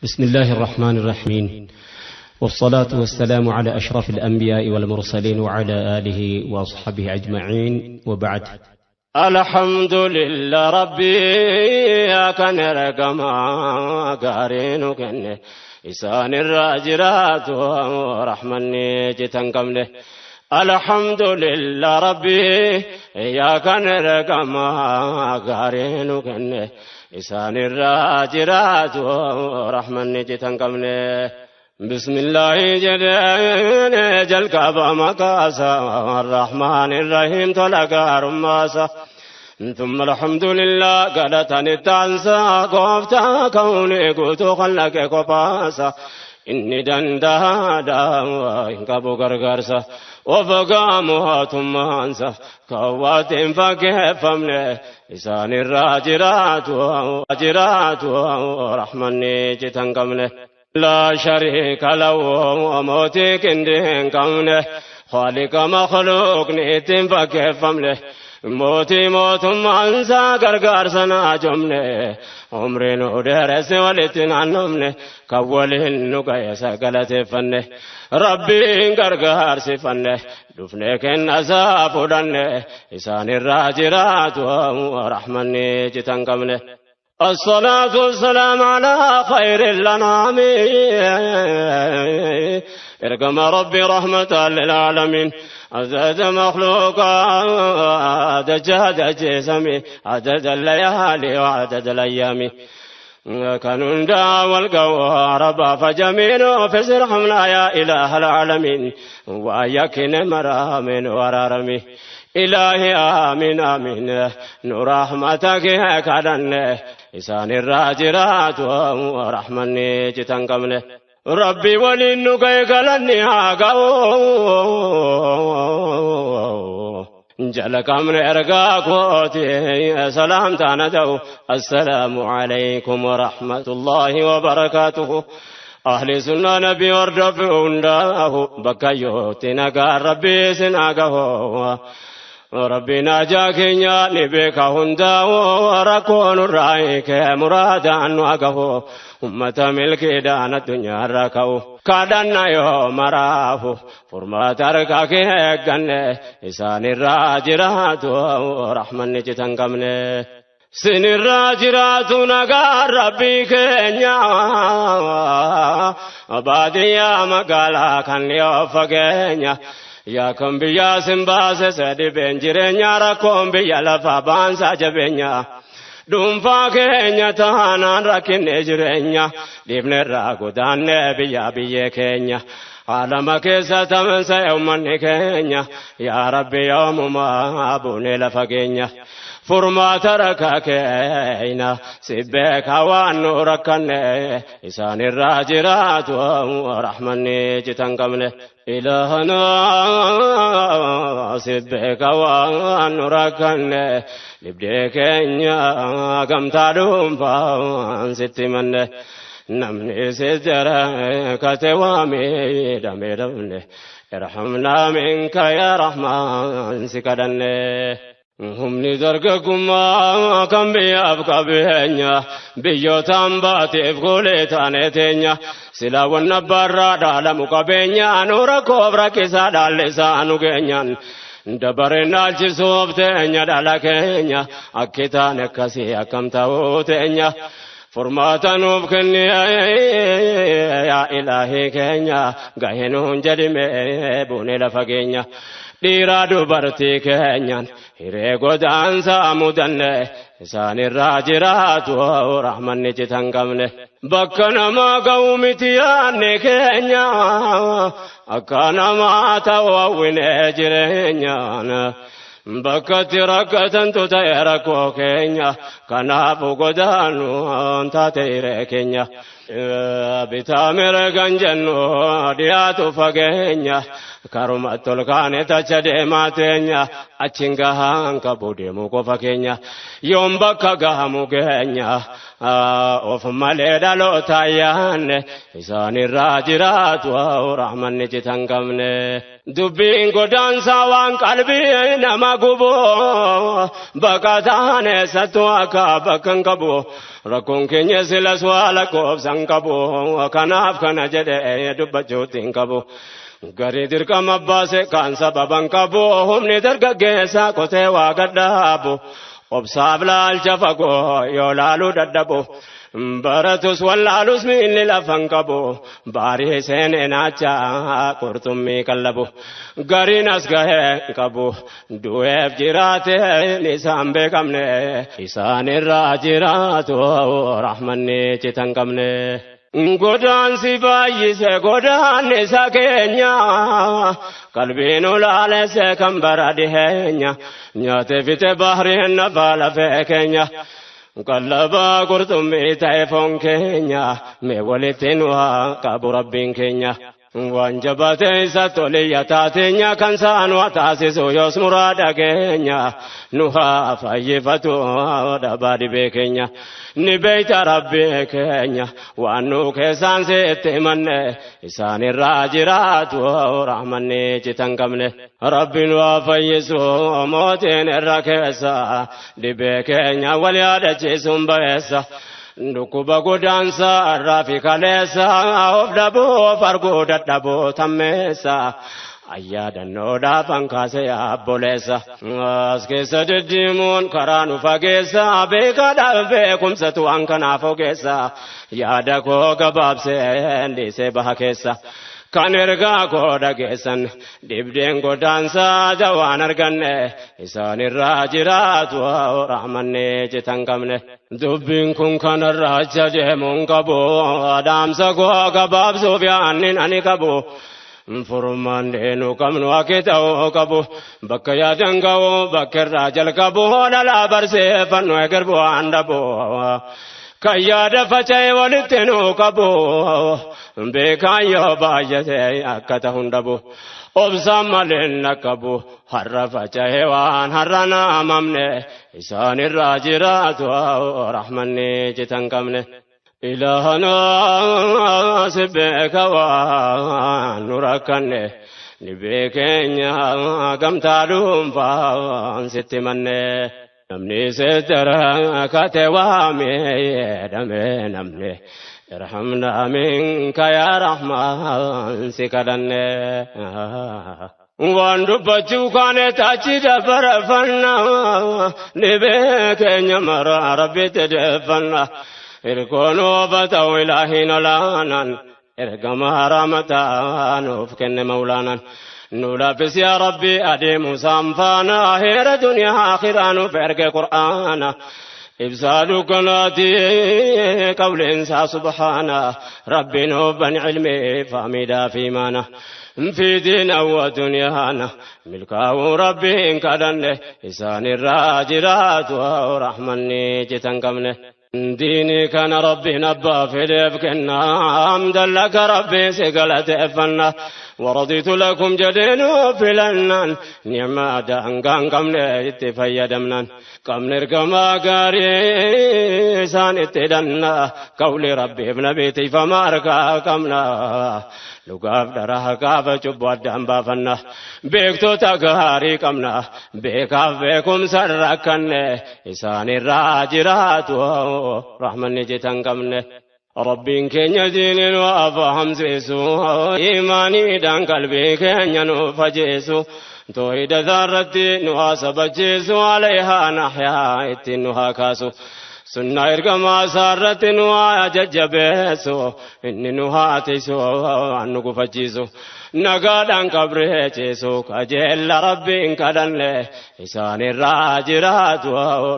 بسم الله الرحمن الرحيم، والصلاة والسلام على أشرف الأنبياء والمرسلين وعلى آله وأصحابه أجمعين، وبعد. الحمد لله ربي كان رقما قارين كن إسان الراجرات ورحمني جتن قمله. الحمد لله ربي يا كان رقما قارين كن إسان الراجرات ورحمني جتن قمله. بسم الله جل جل كعبة مقاسا الرحمن الرحيم تلقى رماسا. ثم الحمد لله قالتني التعنسا قفتا كوني قلت خلق قفاسا. إني دندا دا إن كابو غرغرسا وفقامها ثم أنسى كوات فكيف فمنه إسان الراجرات وأجرات ورحمني جتن قمنه. لا شريك له وموتي كندين قمنه خالق مخلوق نيتين فكيف فمنه موتي موت أنسى غرغر سنا جمنه عمري نودرس ولتن عنمنه كولين نقيس غلطفنه ربي غرغر سفنه دفنه كن أسافدنه إسان الراجرات ورحمني جتن قمنه. الصلاة والسلام على خير الأنعام ارقم ربي رحمة للعالمين عدد مخلوقات جهد جسمي عدد الليالي وعدد الأيام كانوا والقوى ربا فجميل في رحمنا يا إله العالمين ويكن مرامن ورارمي إلهي آمين آمين نور رحمتك كدن إسان الراجرات ورحمني جتن قمنه. ربي ولنك قلني هاقو جلك من إرقاكوتي سلام تاندو. السلام عليكم ورحمة الله وبركاته. أهل سنة نبي وردفون داه بكيوتنا قال ربي سناقه ربنا جاكينيا نبيك هندا وركون الرأيك مرادا وقه أمة ملك دان الدنيا ركو كادنا يوم راه فرما تركك هجن إسان الراجرات ورحمن جتن قمنه. سن الراجرات نقار ربي كينيا باديا مقالا كان يوفقينيا يا كم بيا سنباس سدي بنجرين ركوم بيا لفا بانسا جبنيا دون فاكينيا تانا ركن نجرين دبن راغودان بيا بيا كينيا عالم كيسا تمنسا يوم كينيا يا ربي يوم ما أبوني لفاكينيا فرما تركا كينا سبك وانو ركن إسان الراجرات ورحمني جتن قمنه. إلهنا سبك وانو ركن لبديكينيا كم تادوم فان ستمنه نمني سجر كتوامي دمي دمنه ارحمنا منك يا رحمن سكدنه. هم نزرقكما كم بيابك بينيا بيوتان باتي فقولي تانيتينيا سلا ونبرا دالمك بينيا نورا كوبرا كيسا دالسانو كينيان دبرنا الجسوب تينيا دالكينيا أكتان كسي أكم تاوتينيا فرماتا نوبكني يا إلهي كينيا غهنون جدمي بوني لفقينيا dhiiraa dubartii keenyaan hiree godaansaa mudanne isaan irraa jiraatu rahmanni citan qabne. Bakka namaa ga'u miti yaadne keenya akka namaa ta'u hawwine jireenyaan. Bakkatti rakkatantu ta'e rakkoo keenya kanaafu godaannu taate hiree keenya. Bitaa mirgan jennu dhiyaatu fageenya karuma tolkaane tacha deemaa teenya achiin gahaan qabu deemuu qofa keenya yoom bakka gahamu keenya of malee dhaloota yaanne isaan irraa jiraatu rahmanni citan qabne. Dubbiin godaansaa waan qalbii nama gubu, baqataan eessattuu akka bakka hin qabu. Rakkoon keenya silas waa lakkoofsa hin qabu, kanaaf kana jedhee dubbachuutti hin qabu. Garii dirqama baase kaan sababa hin qabu, humni dargaggeessaa qotee waa gadhaabu. Obsaaf laalcha fagoo yoo laaluu dadhabu. Baratus wallaalus miilli lafa hin qabu, baarii seenee naacha qurxummii qallabu. Gariin as gahee qabu, du'eef jiraate isaan beekamne, isaan irraa jiraatu rahmanni citan qabne. Godaansi baay'ise godaannisa keenya, qalbiin ulaalesse kan bara dhiheenya, nyaate fixe bahriin nafa lafee keenya. Qallabaa qurxummii ta'e foon keenya, mee walitti nu haa qabu rabbiin keenya. Waan jabaate isa toliyya taateenya kan saan waa taasisu yoos muraada keenya, nu haa fayyifatu dhabaa dhibee keenya. Ni beeyta rabbii keenya waan nu keessaan sitti himanne, isaan irraa jiraatu rahmanni citan qabne. Rabbiin waa fayyisu mootiin irra keessa, dhibee keenya wal yaadachiisuun ba'eessa. Dhukkuba godaansa irraa fi kaleessa, of dhabuu arguu dadhabuu tammeessa. Ayyaadannoo kaase abboleessa. As keessa deddeemuun karaa nu fageessa, beekaadhaaf beekumsatu waan kanaaf ogeessa. Yaada koo gabaabsee dhiisee baha keessa. Kan ergaa koo dhageessan dhibdeen godaansaa jawaan arganne, isaan irraa jiraatu rahmanni citan qabne. Dubbiin kun kanarraa acha deemuun qabu, dhaamsa koo gabaabsuuf yaannin ani qabu. Furmaan deenu qabnu akka ta'uu qabu, bakka yaadan ga'u bakka irraa jalqabu, dhalaa barseeffannu eger bu'aan dhabu. Kan yaada faca'e walitti nu qabu, beekaan yoo baay'ate akka ta'u hin dhabu. Obsaan malee qabu har'a faca'e waan har'a naamamne, isaan irraa jiraatu rahmanni citan qabne. Ilaahana si beeka waan nu rakkanne, dhibee keenya gamtaa dhuunfaan sitti manne. Namni seddara kate waamee jedhame namni, irhamna minka yaa rahmaan si kadhanne. Waan dubbachuu kaane tachi dabarfanna, dhibee keenya mara rabbitti deeffanna. Hirkoon oofata ilaahiin olaanaan, ergama rahmataa nuuf kenne maulaanaan. Nu laaffis yaa rabbi adeemu saanfaana, heera duniyaa akhiraa nuuf erge qur'aana. Ibsaa dukkanaati qawleensaa subhaana, rabbiin hubban ilmii fahmiidhaa fi imaana. في دين ودنيانا ملكاه ربي كدن، إسان الراجرات ورحمني جتن قمنه. ديني كان ربي نبا في لفكنا، حمدا لك ربي سقلت فنا، ورضيت لكم جدين فلنان، نعم دانقان قمنا اتفيدمنا، قمنا رقما قاري سان اتدنا، قولي ربي ابن بيتي فما أركا قمنا. Dhugaaf dhara gaafa cubbuu addaan baafanna, beektota gaarii qabna, beekaaf beekumsa rakkanne, isaan irraa jiraatu rahmanni jitan qabne. Rabbiin keenya diiniin waa fahamsiisu, imaaniidhaan qalbii keenya nu fajeessu, toohida isaarratti nu haa sabachiisu, alayhaa naxyaa ittiin nu haa kaasu. Sunnaa ergamaa isaarratti nu haa jajjabeessu, inni nu haa tiisu waan nu gufachiisu. Nagaadhaan qabree ciisu kajeella rabbiin kadhanne, isaan irraa jiraatu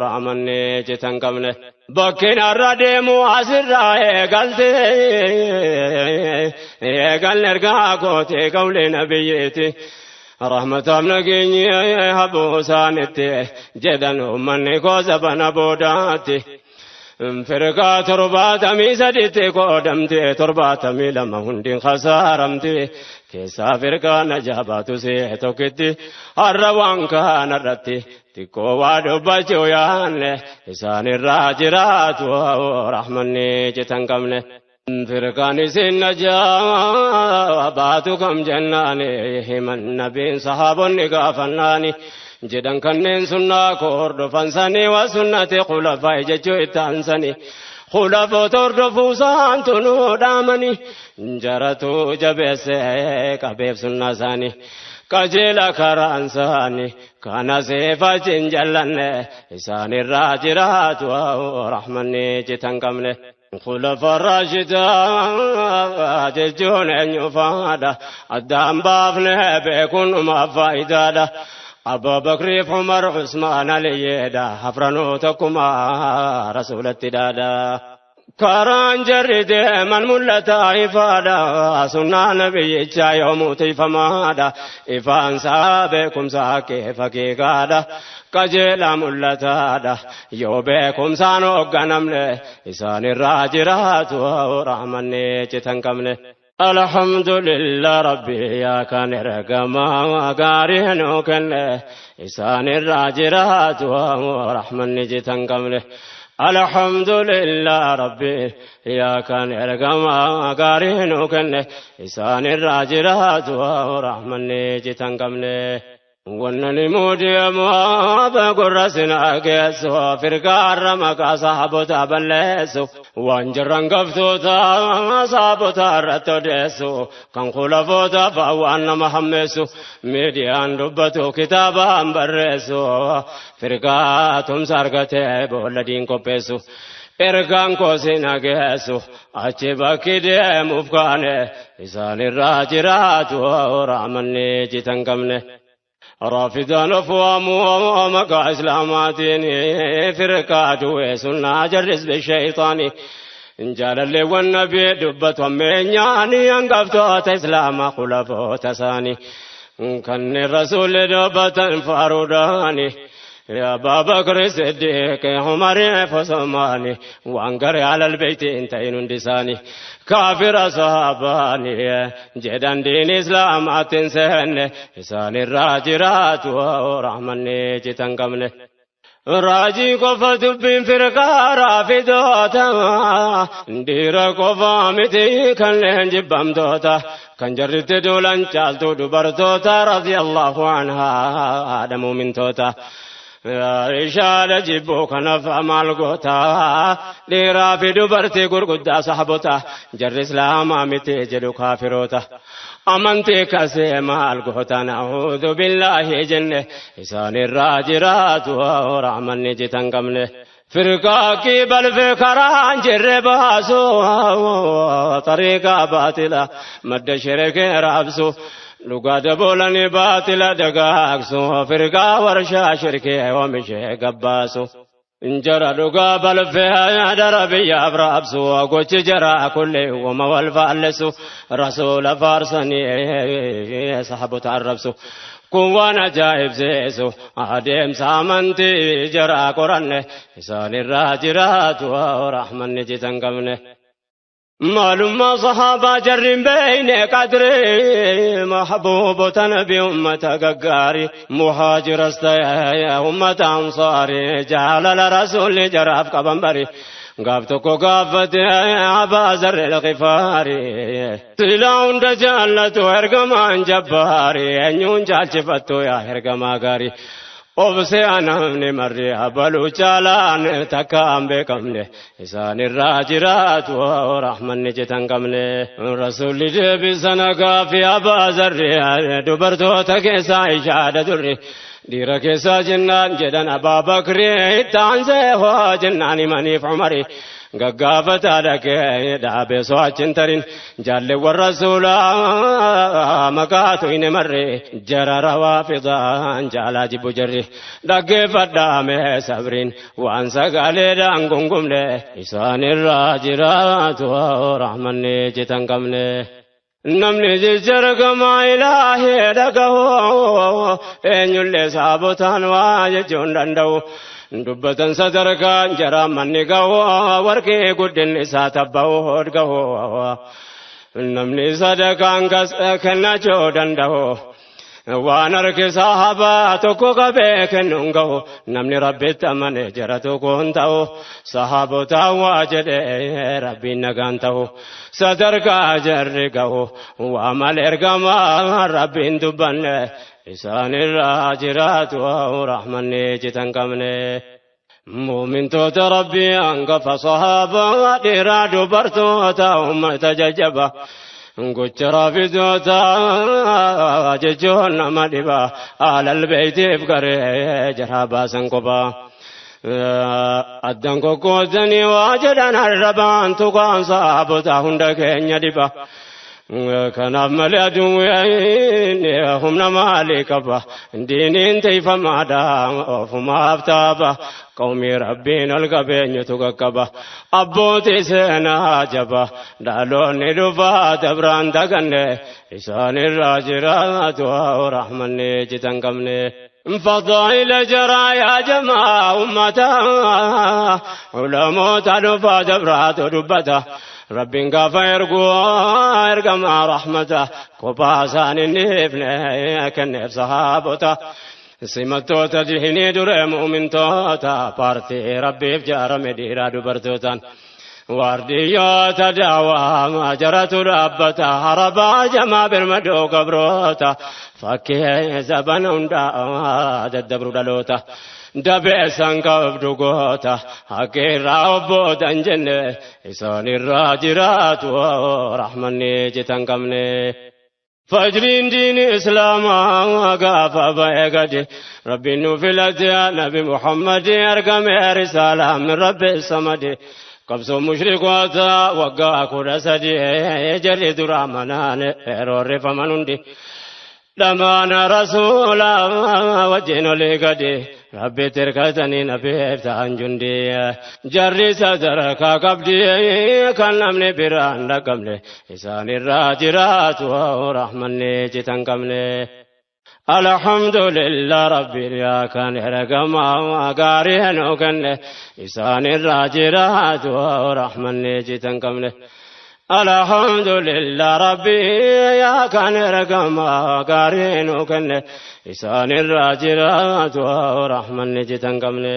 rahmanni citan qabne. Bakkin har'a deemu asirraa eegalte, eegalne ergaa kootee qawlee nabiyyeeti. Rahmataaf nageenyi habuu isaanitti jedhan uummanni koo sabana boodaatti. Firqaa 73tti qoodamte, 72 hundiin khasaaramte, keessaa firqaa najaa baatu see tokkitti. Har'a waan kanarratti xiqqoo waa dubbachuu yaanne, isaan irraa jiraatu rahmanni citan qabne. Firqaan isin najaa baatu kam jennaani himan nabiin sahaabonni gaafannaani jedhan kanneen sunnaa koo hordofan sanii waa sunnati khulafaa jechuu itti aansanii khulafoota hordofuu isaantu nuu dhaamani jaratu jabeesse qabeef sunnaa isaanii qajeela karaan isaanii kana seefachi hin jallanne isaanirraa jiraatu rahmanni citan qabne. خلفاء الراشدة jechuun eenyu faadha addaan baafne beekuun uma faayidaadha. Abaa Bakriif Umar Usmaan Aliyyeedha afranuu tokkuma rasuulatti dhaadha. Karaan jarri deeman mul'ata ifaadha sunnaa nabiyyichaa yoomuu tiifamaadha ifaansaa beekumsaa kee fakiikaadha. Qajeela mul'ataadha yoo beekumsaan hoogganamne isaanirraa jiraatu rahmanni citan qabne. Alhamdulillah rabbi yaa kan ergamaa gaarii nuu kenne isaanirraa jiraatu rahmanni citan qabne. Alhamdulillah rabbi yaa kan ergamaa gaarii nuu kenne isaanirraa jiraatu rahmanni citan qabne. Wannan mudiyamu gurra sinaa geessu firqaarra maqaa sahaabota balleessu waan jirran gaftoota sahaabota irratti odeessu kan khulafoota fa'a waan nama hammeessu miidiyaan dubbatu kitaabaan barreessu firqaa tumsa argatee boolla diin qopheessu. Ergaan koo sina geessu achi bakki deemuuf kaane isaanirraa jiraatu rahmanni citan qabne. رافضان فوامو مقا إسلاماتين فرقات وسنة جرس بالشيطان جال اللي والنبي دبت ومن يعني أنقفتوت إسلام خلفو تساني كان الرسول دبت فاروداني يا أبا بكر الصديق عمر فسماني وانقر على البيت انتين دساني كافر صحاباني جدان دين اسلام اتنسن إسان الراجرات ورحمني جتن قمني راجي قفا دبين فرقا رافضوتا دير قفا متي كان جبام دوتا كان جرت دولان چالتو دبرتوتا رضي الله عنها آدم من توتا Ishaadha jibbuu kanaaf maal goota dhiiraa fi dubartii gurguddaa sahaabota jarri islaamaa miti jedhu kaafiroota amantii kasee maal goota na'uudhu billaahi jenne isaanirraa jiraatu rahmanni jitan qabne. Firqaa balfee karaan jirre baasu tariiqaa baatila madda shirkee raabsu. Dhugaa daboolanii baatila dagaagsu firqaa warshaa shirkee oomishee gabbaasu. Jara dhugaa balfee dara biyyaaf raabsu gochi jara kullee uuma wal faallesu rasuula faarsanii sahaabota arrabsu. Kun waan ajaa'ibsiisu adeemsa amantii jara qoranne isaanirraa jiraatu rahmanni jitan qabne. معلوم صحابة جرين بين قدري محبوب نبي أمة ققاري مهاجر استيا أمة أنصاري جعل الرسول جراف قبنبري قابتك قافت أبا زر الغفاري تلاون دجالة هرقمان جباري أنيون جال شفتو يا هرقما قاري Obse anamni marri abalu caalaan takkaan beekamne isaanirraa jiraatu rahmanni citan qabne. Rasuulli deebisana gaaffii abbaa zarri dubartoota keessaa ishaadha durri dhiira keessaa jennaan jedhan Abaa Bakri itti aansee hoo jennaan himaniif Umari. Gaggaafata dhaqee dhaabee so'achiin tarin jaalleewwan rasuulaa maqaatu hin marre jara rawaafidaan jaalaa jibbu jarri dhaggeeffadhaame sabriin waan sagaleedhaan gungumne isaanirraa jiraatu rahmanni citan qabne. Namni jijjargamaa ilaahee dhagahu eenyullee saabotaan waa jechuun danda'u. Dubbatan sadarkaan jara manni gahu warqee guddinni isaa tabba'u hodgahu. Namni sadarkaan kennachuu danda'u. Waan harki sahabaa tokko qabee kennuun ga'u namni rabbitti amane jara tokko hin ta'u sahabotaa waa jedhee rabbiin nagaan ta'u sadarkaa jarri ga'u waa malee ergamaa rabbiin dubbanne isaanirraa jiraatu rahmanni citan qabne. Muumintoota rabbii hangafa sahabaa dhiiraa dubartoota uummata jajjaba. Gocha raafidoota jechuun nama dhiba alal beeytiif garee jaraa baasan kophaa. Addan kokkootanii waa jedhan arrabaan tuqaan saabota hunda keenya dhiba. Kanaaf malee aduun humna maalii qaba diiniin tiifamaadha ofumaaf taaba qawmii rabbiin ol qabeenyutu qaqqaba abbootii seenaa jaba dhaloonni dhufaa dabraan daganne isaanirraa jiraatu rahmanni citan qabne. فضائل جرى يا جماعة أمتا علماء دفا دبرات دبتا ربين قافا يرقوا يرقما رحمته كوباسان النفن كنف صحابته سمتوتا جهني در مؤمن توتا بارتي ربي بجار مديرا دبرتوتا وارديوتا دعوة ما جرت ربتا هربا جما بالمدو قبروتا فكي زبن هندا ددبرو دلوتا dabeessan qabdu goota haqeerraa obbootan jenne isaanirraa jiraatu rahmanni citan qabne. Fajriin diini islaamaa gaafa ba'e gadi rabbiin nu filate nabi Muhammad argame risaalaa min rabbi samadi. Qabsoo mushrikoota waggaa 13 jarri dura manaan roorrifaman hundi. Dhamaana rasuula wajjin olii gadi rabbi tirkatanii nabiif ta'an jundi. Jarri sadarkaa qabdi kan namni biraan dhaqabne isaanirraa jiraatu rahmanni citan qabne. Alhamdulillah rabbi yaa kan ergamaa gaarii nu kenne isaanirraa jiraatu rahmanni citan qabne. Alhamdulillah rabbi yaa kan ergamaa gaarii nu kenne isaanirraa jiraatu rahmanni citan qabne.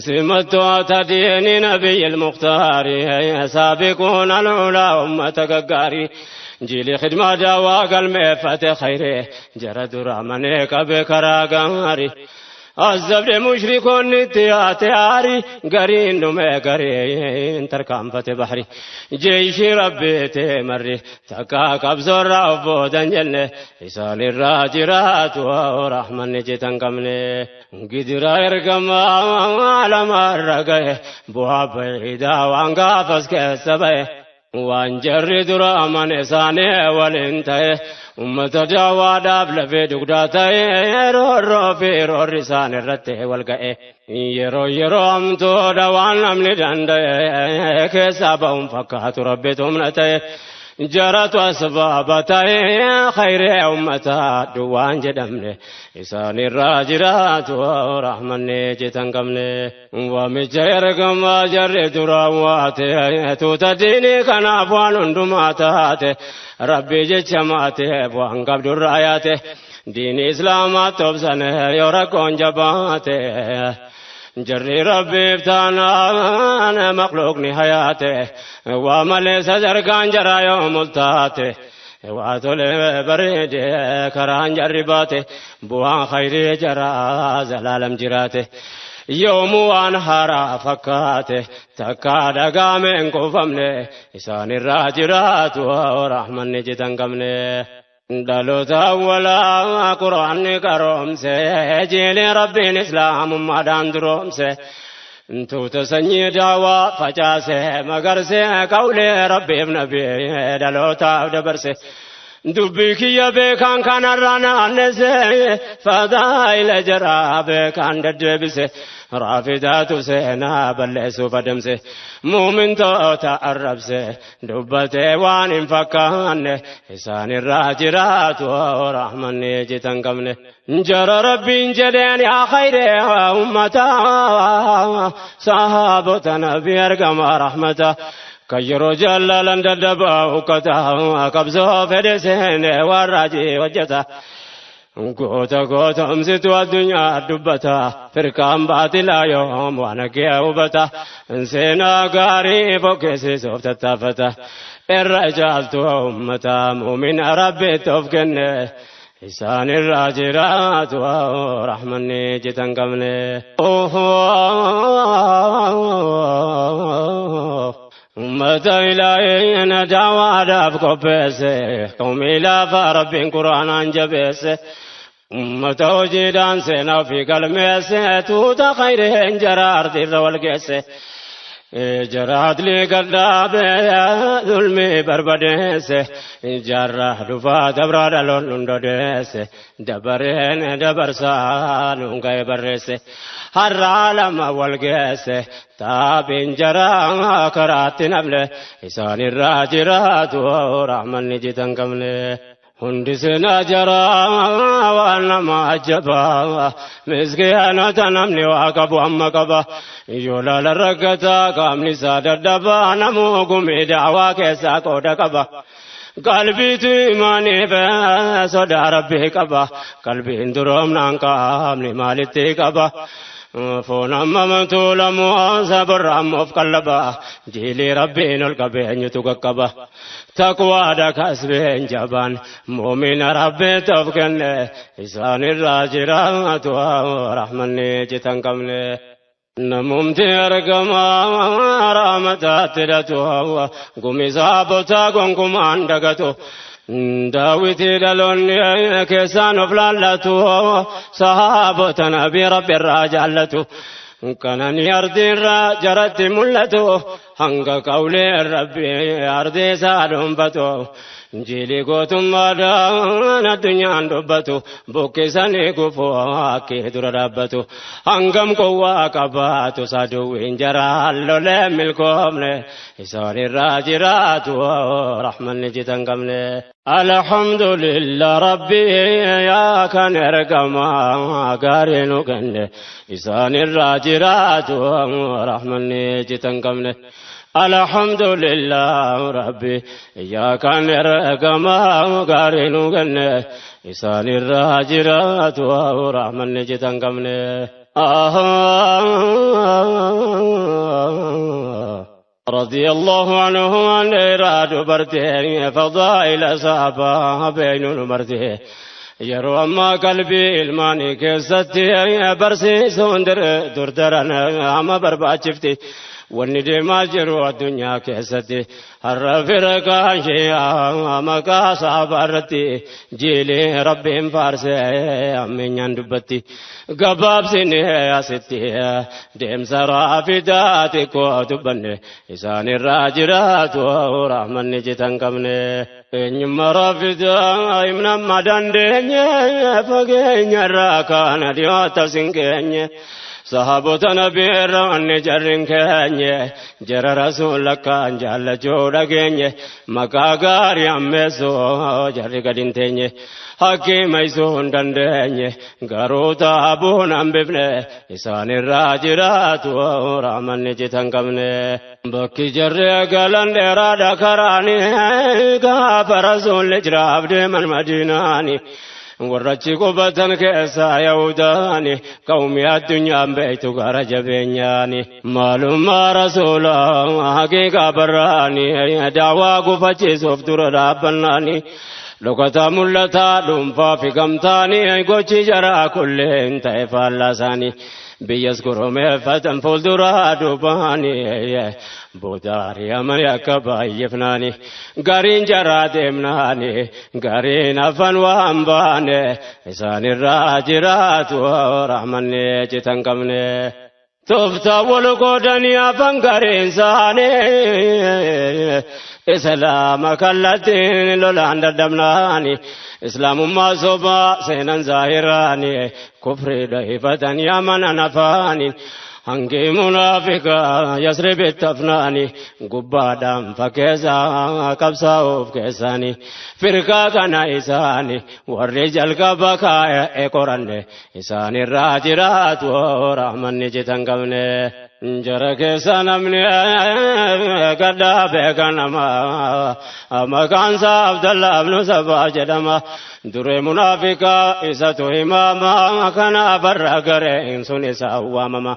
Simattoota diinii nabiyyi mukhtaari saabiquuna al-ulaa ummata gaggaarii. جيلي خدمة دوا قلمي فتح خيري جرى درامني قبي كراغاري الزبر مشركون تياتي قرين نمي قرين تركام فتح بحري جيش ربي تمري تكا قبزر ربودن جنة إسان الراجرات ورحمن جتن قمني قدر ارقم على مرقه بوها بعيدا وانقافز كسبه waan jarri dura amane isaanii waliin ta'e ummata daawaadhaaf lafee dugdaa ta'e roorroo fi roorri isaan irratti wal ga'e yeroo yeroo hamtuudha waan namni danda'e keessaa ba'uun fakkaatu rabbitu humna ta'e jaratu asbaaba ta'e khayree ummataa duwwaan jedhamne isaanirraa jiraatu rahmanni citan qabne waamicha ergamaa jarri duraan waate tuuta diinii kanaaf waan hundumaa taate rabbi jecha maateef waan qabdurraa yaate diinii islaamaa tobsane yoo rakkoon jabaate jarri rabbiif taanaan makhluuqni hayaate waa malee sadarkaan jaraa yoo multaate waa tole bareede karaan jarri baate bu'aan khayrii jaraa zalaalam jiraate yoomuu waan haaraa fakkaate takkaa dhagaame hin kuufamne isaanirraa jiraatu rahmanni citan qabne. Dhaloota awwalaa quraanni qaroomse jiilee rabbiin islaamummaadhaan duroomse tuuta sanyii daawaa facaase magarse qawlee rabbiif nabii dhalootaaf dabarse. Dubbii kiyya beekaan kanarraa naannese fadaa'ila jaraa beekaan deddeebise raafidaatu seenaa balleessuuf adamse muumintoota arrabse dubbatee waan hin fakkaanne isaanirraa jiraatu rahmanni citan qabne. Jara rabbiin jedheen yaa khayree ummataa sahaabota nabii argama rahmata. Kayyeroo jaalalan dadhabaa ukkata qabsoo fedhe seenee warraajii hojjeta. Goota gootomsitu addunyaa dubbata firqaan baatilaa yoom waan kee hubata seenaa gaarii fokkeessisuuf tattaafata irra caaltu ummata muumina rabbiitti of kenne isaan irraa jiraatu rahmanni jitan qabne. Ummata ilaaheen daawaadhaaf qopheesse qawmii lafa rabbiin quraanaan jabeesse. Ummata hojiidhaan seenaa ofii galmeesse tuuta khayreen jara ardiirra wal geesse. Jara adlii gadhaabe zulmii barbadeesse jarra dhufaa dabraa dhaloon hundodeesse dabareen dabarsaa nuun ga'e barreesse. Har'a lama wal geesse taabiin jara karaatti nafne isaan irraa jiraatu rahmanni jitan qabne. Hundi seenaa jaraa waan nama ajjabaa miskiinota namni waa qabu amma qaba yoo laala rakkataa qaamni isaa dadhabaa namuu gumii daawaa keessaa qooda qaba. Qalbiitu imaaniif sodaa rabbii qaba qalbiin duroomnaan qaamni maalitti qaba. Foon amma tuulamu sabarra amma of qallaba jiilii rabbiin ol qabeenyutu qaqqaba. Taqwaadha kasbeen jabaan muumina rabbiitti of kenne isaan irraa jiraatu rahmanni citan qabne. Namumti argamaa rahmataatti hidhatu gumi saabotaa gonkumaan dagatu. Daawiti dhaloonni keessaan of laallatu sahaabota nabii rabbi irraa jaallatu. Kanani ardiirra jaratti mul'atu hanga qawlee rabbi ardii isaa dhuunfatu. Jilii gootummaadhaan addunyaan dubbatu buqqisanii gufuu akka dura dhaabbatu. Hangam qowwaa qabaatu saduwwiin jaraan lolee milkoomne isaan irraa jiraatu rahmanni jitan qabne. Alhamdulillah rabbi yaa kan ergamaa gaarii nu kenne isaan irraa jiraatu rahmanni jitan qabne. Alhamdulillah rabbi yaa kan ergamaa gaarii nu kenne isaan irraa jiraatu rahmanni jitan qabne. رضي الله عنه عن إراد برته فضائل صحابة بين مرته yeroo ammaa qalbii ilmaanii keessatti barsiisuun durdaran amma barbaachifti. Wanni deemaa jiru addunyaa keessatti har'a firqaan shi'aa maqaa sahabaa irratti jiilee rabbiin faarsee ammeenyaan dubbatti. Gabaabsine asitti deemsa raafidaa xiqqoo dubbanne isaan irraa jiraatu rahmanni jitan qabne. Eenyummaa raafidaa himnamma dandeenye fageenya irraa kaana dhiyoota sin geenye. Sahaabota nabii irra wanni jarri hin keenye jara rasuula kaan jaallachuu dhageenye maqaa gaarii ammeessuu jarri gad hin teenye hakkii maysuu hin dandeenye garuu taabuun hambifne isaan irraa jiraatu rahmanni citan qabne. Bakki jarri galan dheeraadha karaani gaafa rasuulli jiraaf deeman madiinaani. Warrachi qubatan keessaa Yahudaani qawmii addunyaan beektu gara jabeenyaani. Maalummaa rasuulaa haqiiqaa barraani daawaa gufachiisuuf dura dhaabbannaani. Dhokataa mul'ataa dhuunfaa fi gamtaani gochi jaraa kulleen ta'e faallaa isaanii. Biyyas goromeeffatan fuulduraa duubaani booda ari'amanii akka baay'ifnaani gariin jaraa deemnaani gariin hafan waan baane isaan irraa jiraatu rahmanni citan qabne. Tooftaa wal qoodanii hafan gariin isaanii islaama kallattiin lolaan dadhabnaani. Islaamummaa sobaa seenan zaahiraani kufrii dhahifatanii amanan afaani hangi munaafiqaa yasribitti hafnaani gubbaadhaan fakkeessaa qabsaa'uuf keessaani firqaa kana isaani warri jalqaba kaa'e qoranne isaan irraa jiraatu rahmanni citan qabne. Jara keessa namni gaddaa beekanama maqaan isaa Abdallaa ibnu Sabaa jedhama. Duree munaafiqaa isatu himama kanaaf har'a gareen sun isaa waamama.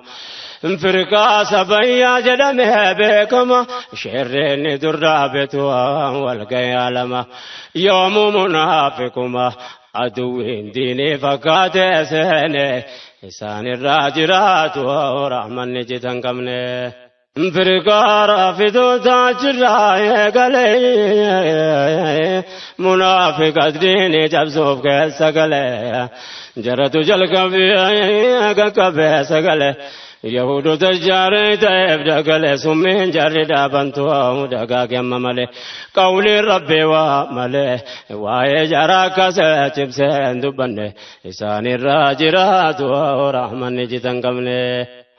Firqaa sabayyaa jedhamee beekama sherreen dur dhaabetu walga'ee alama. Yoomuu munaafiquma aduwwiin diinii fakkaatee seene isaanirraa jiraatu rahmanni jitan qabne. Firqaa raafitoota achirraa eegalee munaafiqas diinii cabsuuf keessa galee jaratu jalqabee qaqqabee sagalee. Yahudoota jaaree ta'eef dagalee summiin jarri dhaabantu dagaage amma malee qawliin rabbii waa malee waa'ee jara akkasee cimsee hin dubbanne isaanirraa jiraatu rahmanni jitan qabne.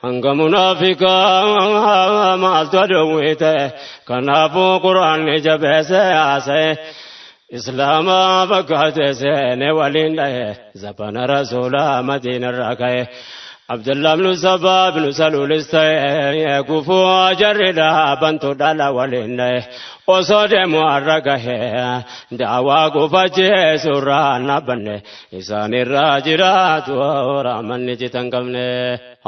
Hanga munaafiqaa maaltu aduwwii ta'e kanaafuu quraanni jabeessee haasa'e. Islaama fakkaate seene waliin dha'e zabana rasuulaa madiinarraa ka'e. Abdullah ibn Saba ibn Salul ta'e gufuu jarri dhaabantu dhala waliin dha'e osoo deemu har'a gahe daawaa gufachiisurraa dhaabbanne isaanirraa jiraatu rahmanni jitan qabne.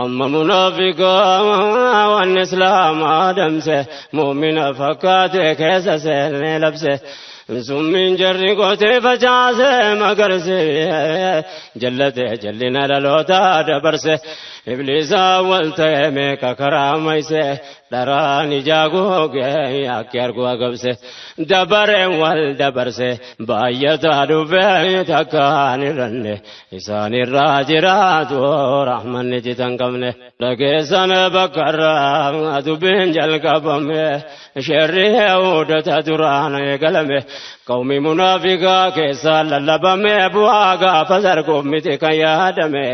Amma munaafiqaa waan islaamaa damse mu'mina fakkaate keessa seenee labse. Summiin jarri gootee facaase magarse jallate jallina dhaloota dabarse ibliisa wal ta'e meeqa karaa mayse dharaan ijaa googee akki argu agabse dabareen wal dabarse baay'ataa dhufee takkaan irranne isaanirraa jiraatu rahmanni jitan qabne. Dhageessan bakkarraa dubbiin jalqabame sherri yahudoota duraan eegalame qawmi munaafiqaa keessaa lallabame bu'aa gaafa sarguuf miti kan yaadame.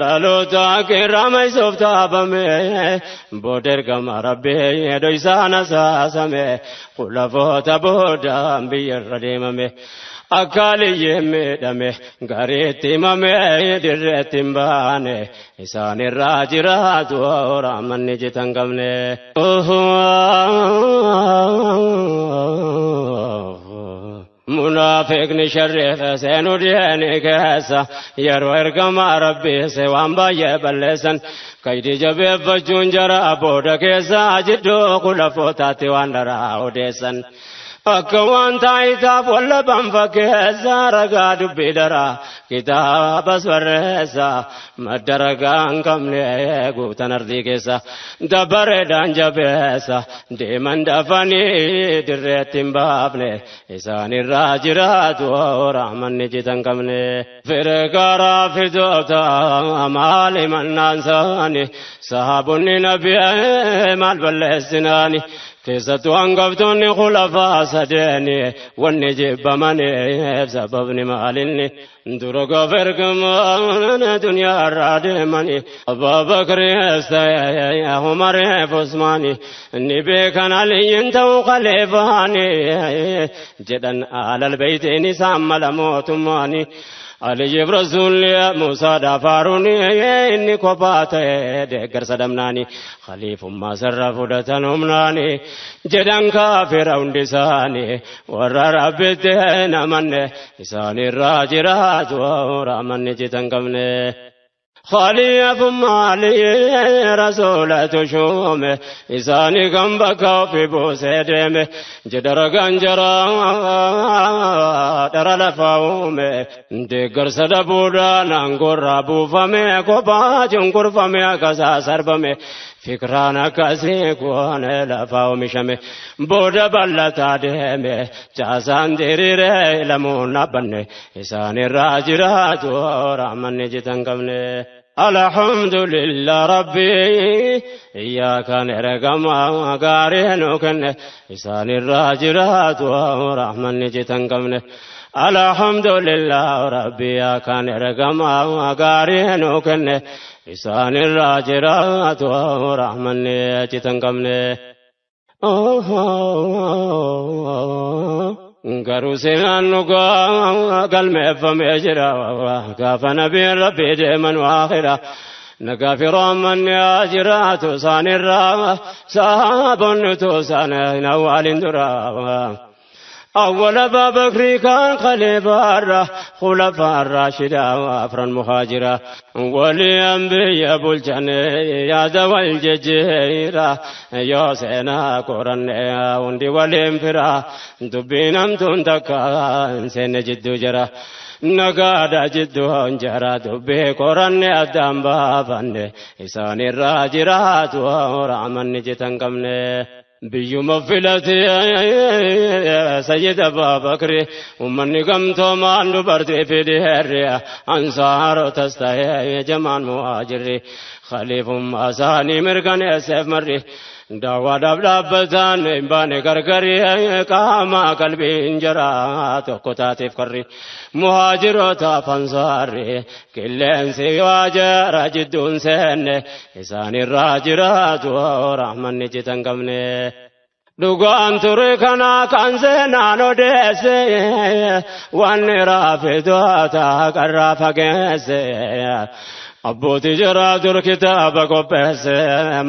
Dhaloota kirama isuuf taabame booda ergama rabbii dhoysaan asaasame khulafoota boodaan biyyarra deemame. Akka aliyyeen miidhame gariitti himame dirreetti hin baane isaanirraa jiraatu rahmanni jitan qabne. Munaafiqni sharriif seenuu diini keessa yeroo ergama rabbii se waan baay'ee balleessan kaydii jabeeffachuun jara booda keessa jidduu khulafootaatti waan daraa odeessan. Akka waan taayitaaf wallaban fakkeessa ragaa dubbii daraa kitaabas barreessa madda ragaa hin qabne guutan ardii keessa dabareedhaan jabeessa deeman dafanii dirreetti hin baafne isaanirraa jiraatu rahmanni jitan qabne. Firqaa raafitoota maal himannaan isaanii sahaabonni nabii maal balleessinaani. Keessattuu hangaftoonni khulafaa sadeeni wanni jibbamaniif sababni maalinni dura gaafa ergamaan duniyaarraa deemani Abaabakriis ta'e Umariif Usmaani ni beekan Aliyyiin ta'uu khaliifaani jedhan alal beeytiin isaan mala mootummaani. Aliyyiif rasuulli Muusaadhaaf Haaruun inni kophaa ta'e deeggarsa dhabnaani khaliifummaa sarara fudhatan humnaani jedhan kaafira hundi isaanii warra rabbitti hin amanne isaanirraa jiraatu rahmanni jitan qabne. Khaliifummaa Aliyyi rasuulatu shuume isaanii kan bakka ofii buusee deeme jedha ragaan jaraa dhara lafaa uume deeggarsa dhabuudhaan aangoorraa buufame kophaa cunqurfame akkasaa sarbame fikraan akkasii kun lafaa oomishame booda bal'ataa deeme caasaan diriiree lamuun dhaabbanne isaanirraa jiraatu rahmanni jitan qabne. Alhamdulillah rabbi iyyaaka ergama gaarii nu kenne isaanirraa jiraatu rahmanni jitan qabne. Alhamdulillah rabbi iyyaaka ergama gaarii nu kenne isaanirraa jiraatu rahmanni jitan qabne. Garuu seenaan dhugaa galmeeffamee jira gaafa nabiin rabbii deeman waakhira. Nagaa fi rahmanni haa jiraatu isaanirraa sahaabonni utuu isaan hin awwaalin dura. أول أبا بكر كان خليفة خلفاء الراشدة أفرا مهاجرة ولأنبياء بلجنة يا ذوي الجزيرة يا سينا قرن وندي والانفرا دبينم تنتكا سين جدو جرا نقاد جدو جرا دبي قرن أدام بابن إسان الراجرات ورعمن جتن قمنه biyyuma filatee Sayyid Abbaa Bakri ummanni gamtoomaan dubartii fi dhiirri ansaarotas ta'ee jamaan muhaajirri khaliifummaa isaanii mirkaneesseef marri daawwaadhaaf dhaabbataan hin baane gargari qaama qalbiin jara tokko taateef karri muhaajirootaaf ansaarri qilleensi waa jara jidduun seenne isaanirraa jiraatu rahmanni citan qabne. Dhugaan ture kana kan seenaan odeesse wanni raafitoota qarraa fageesse. Abbootii jaraa dur kitaaba qopheesse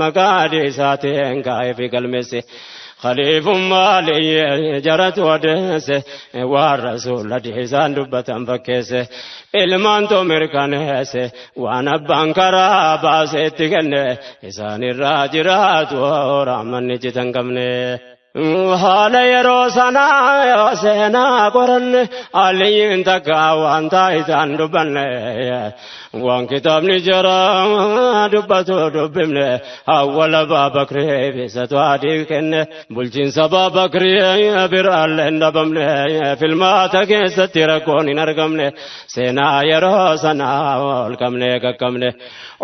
maqaa isaatiin kaa'ee fi galmeesse. Khaliifummaa liyyee jaratu odeesse waan rasuula isaan dubbatan fakkeesse. Ilmaantu mirkaneesse waan abbaan karaa baasee itti kenne isaanirraa jiraatu rahmanni citan qabne. Haala yeroo sanaa yoo seenaa qoranne aliyyiin takka waan taayitaan dubbanne waan kitaabni jara dubbatu dubbifne awwala Abbaa bisatu adii kenne bulchiinsa Abbaa Bakrii biraallee hin dhabamne filmaata keessatti rakkoon hin argamne seenaa yeroo sanaa ol qabne qaqqabne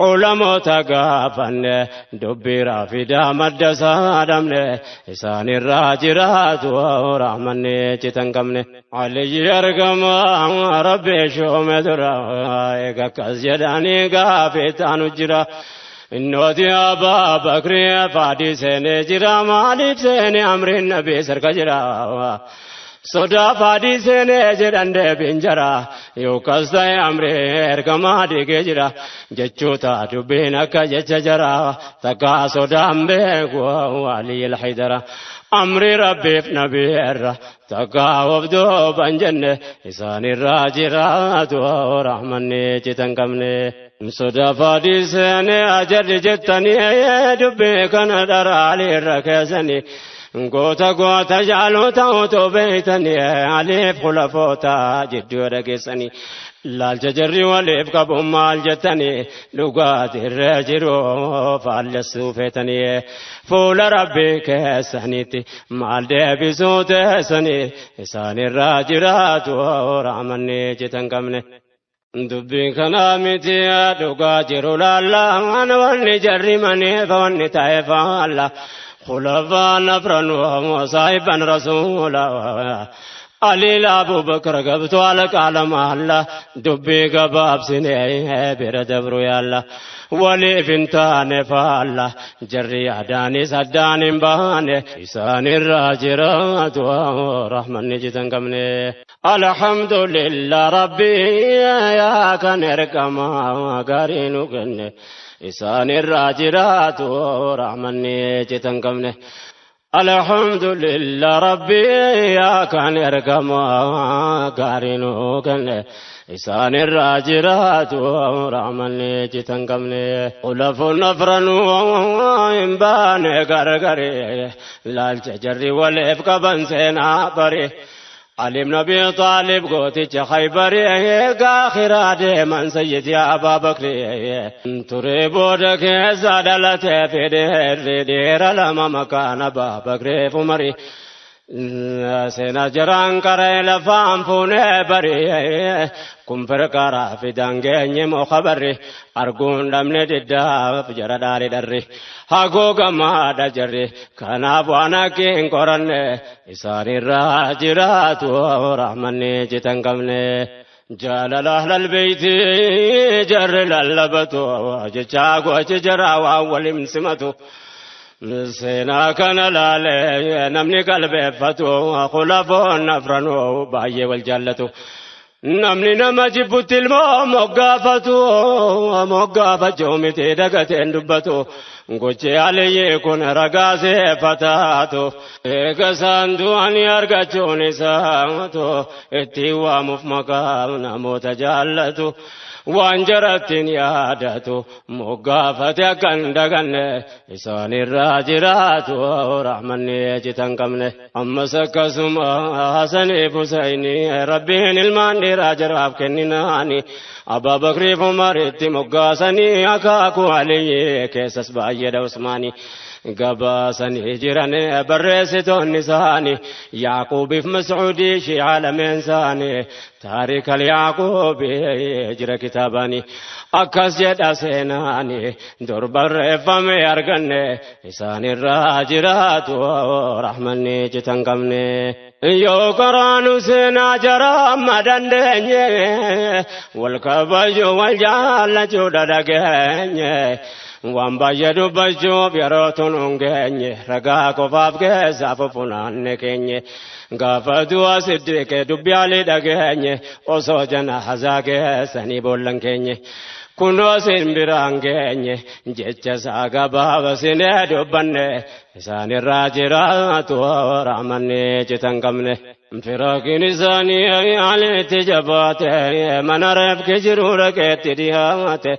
ulamoota gaafanne dubbii raafidaa madda isaa dhabne isaanirraa jiraatu rahmanni citan qabne. Aliyyi argama rabbi shoome dura eega akkas jedhanii gaafii taanu jira. Innooti Abbaa Bakrii faadii seenee jira maaliif seenee amriin nabii sarka jira. Sodaa faadii seenee jedhan deebiin jara yookaas ta'e amrii ergamaa dhiigee jira jechoota dubbiin akka jecha jara takkaa sodaan beeku Aliyyi Haydara. Amri rabbiif nabii irra takkaa of duuban jenne isaanirraa jiraatu rahmanni citan qabne. Sodaa faadii seenee ajalli jettanii dubbii kana dharaalee irra keessanii. Goota goota jaalota otoo beeytanii aliif khulafoota jidduu dhageessanii laalcha jarri waliif qabu maal jettanii dhugaatirra jiru faallessuu feetanii fuula rabbii keessaniitti maal deebisuu teessanii isaanirraa jiraatu rahmanni citan qabne. Dubbiin kanaa miti dhugaa jiru laallaan wanni jarri maneef wanni ta'e faalla. خلفاء نفرا وصاحبا رسولا علي أبو بكر قبت على كلام الله دبي قباب سنين بردبرو يا ولي فنتان فالله جري أداني سداني باني إسان الراجرات ورحمن جتن قمني الحمد لله ربي يا كان ركما قارينو كني إسان الراجرات ورحمن جتن قمني الحمد لله ربي يا كان ركما قارينو كني إسان الراجرات ورحمن جتن قمني خلف نفرا وإنبان غرغري لالجري والإفق بنسينا بري علي بن أبي طالب قوتي خيبري آخر ديما سيدي أبا بكر تريبودك زادلت في دير دير لما مكان أبا بكر فمري سينا جران كري لفام فوني بري كم فرقارا في دانجي مخبري أرجون دمني ددا فجر داري دري هاغو ما دجري كنا بوانا كين قرن إساني راجرات ورحمني جتن قمني جلال أهل البيت جر للبتو جاغو جرا وأول مسمتو سينا كان لالي نمني قلبي فتو خلفون نفرنو باي والجلتو Namni nama jibbutti ilmoo moggaafatu moggaafachuu miti dagateen dubbatu gochi aliyyii kun ragaa seeffataatu eega isaan du'anii argachuun isaatu ittiin waamuuf maqaa namoota jaallatu waan jarattiin yaadatu moggaafate akka hin daganne isaanirraa jiraatu rahmanni citan qabne ammas akkasuma Hasaniif Husayni rabbiin ilmaan dhiiraa jaraaf kenninaani Abaa Bakriif Umaritti moggaasanii akaakuu Aliyyii keessas baay'eedha Usmaanii gabaasanii jiran barreessitoonni isaanii Yaaquubiif Mas'uudii shi'aa lameen isaanii taarikal Yaaquubii jira kitaabanii akkas jedha seenaanii dur barreeffame arganne isaanirraa jiraatu rahmanni citan qabne. Yoo karaanu seenaa jara amma dandeenye wal kabaju wal jaallachuu dhageenye. Waan baay'ee dubbachuuf yeroo tun hin geenye ragaa qofaaf keessaa fufunaanne keenye gaafa du'a siddiqee dubbi alii dhageenye osoo jana hazaa keessanii boollan keenye kunoo sin biraan geenye jecha isaa gabaaba sinee dubbanne isaanirraa jiraatu rahmanni citan qabne. Firaakiin isaanii aliitti jabaate mana reefki jiru dhaqeetti dhiyaate.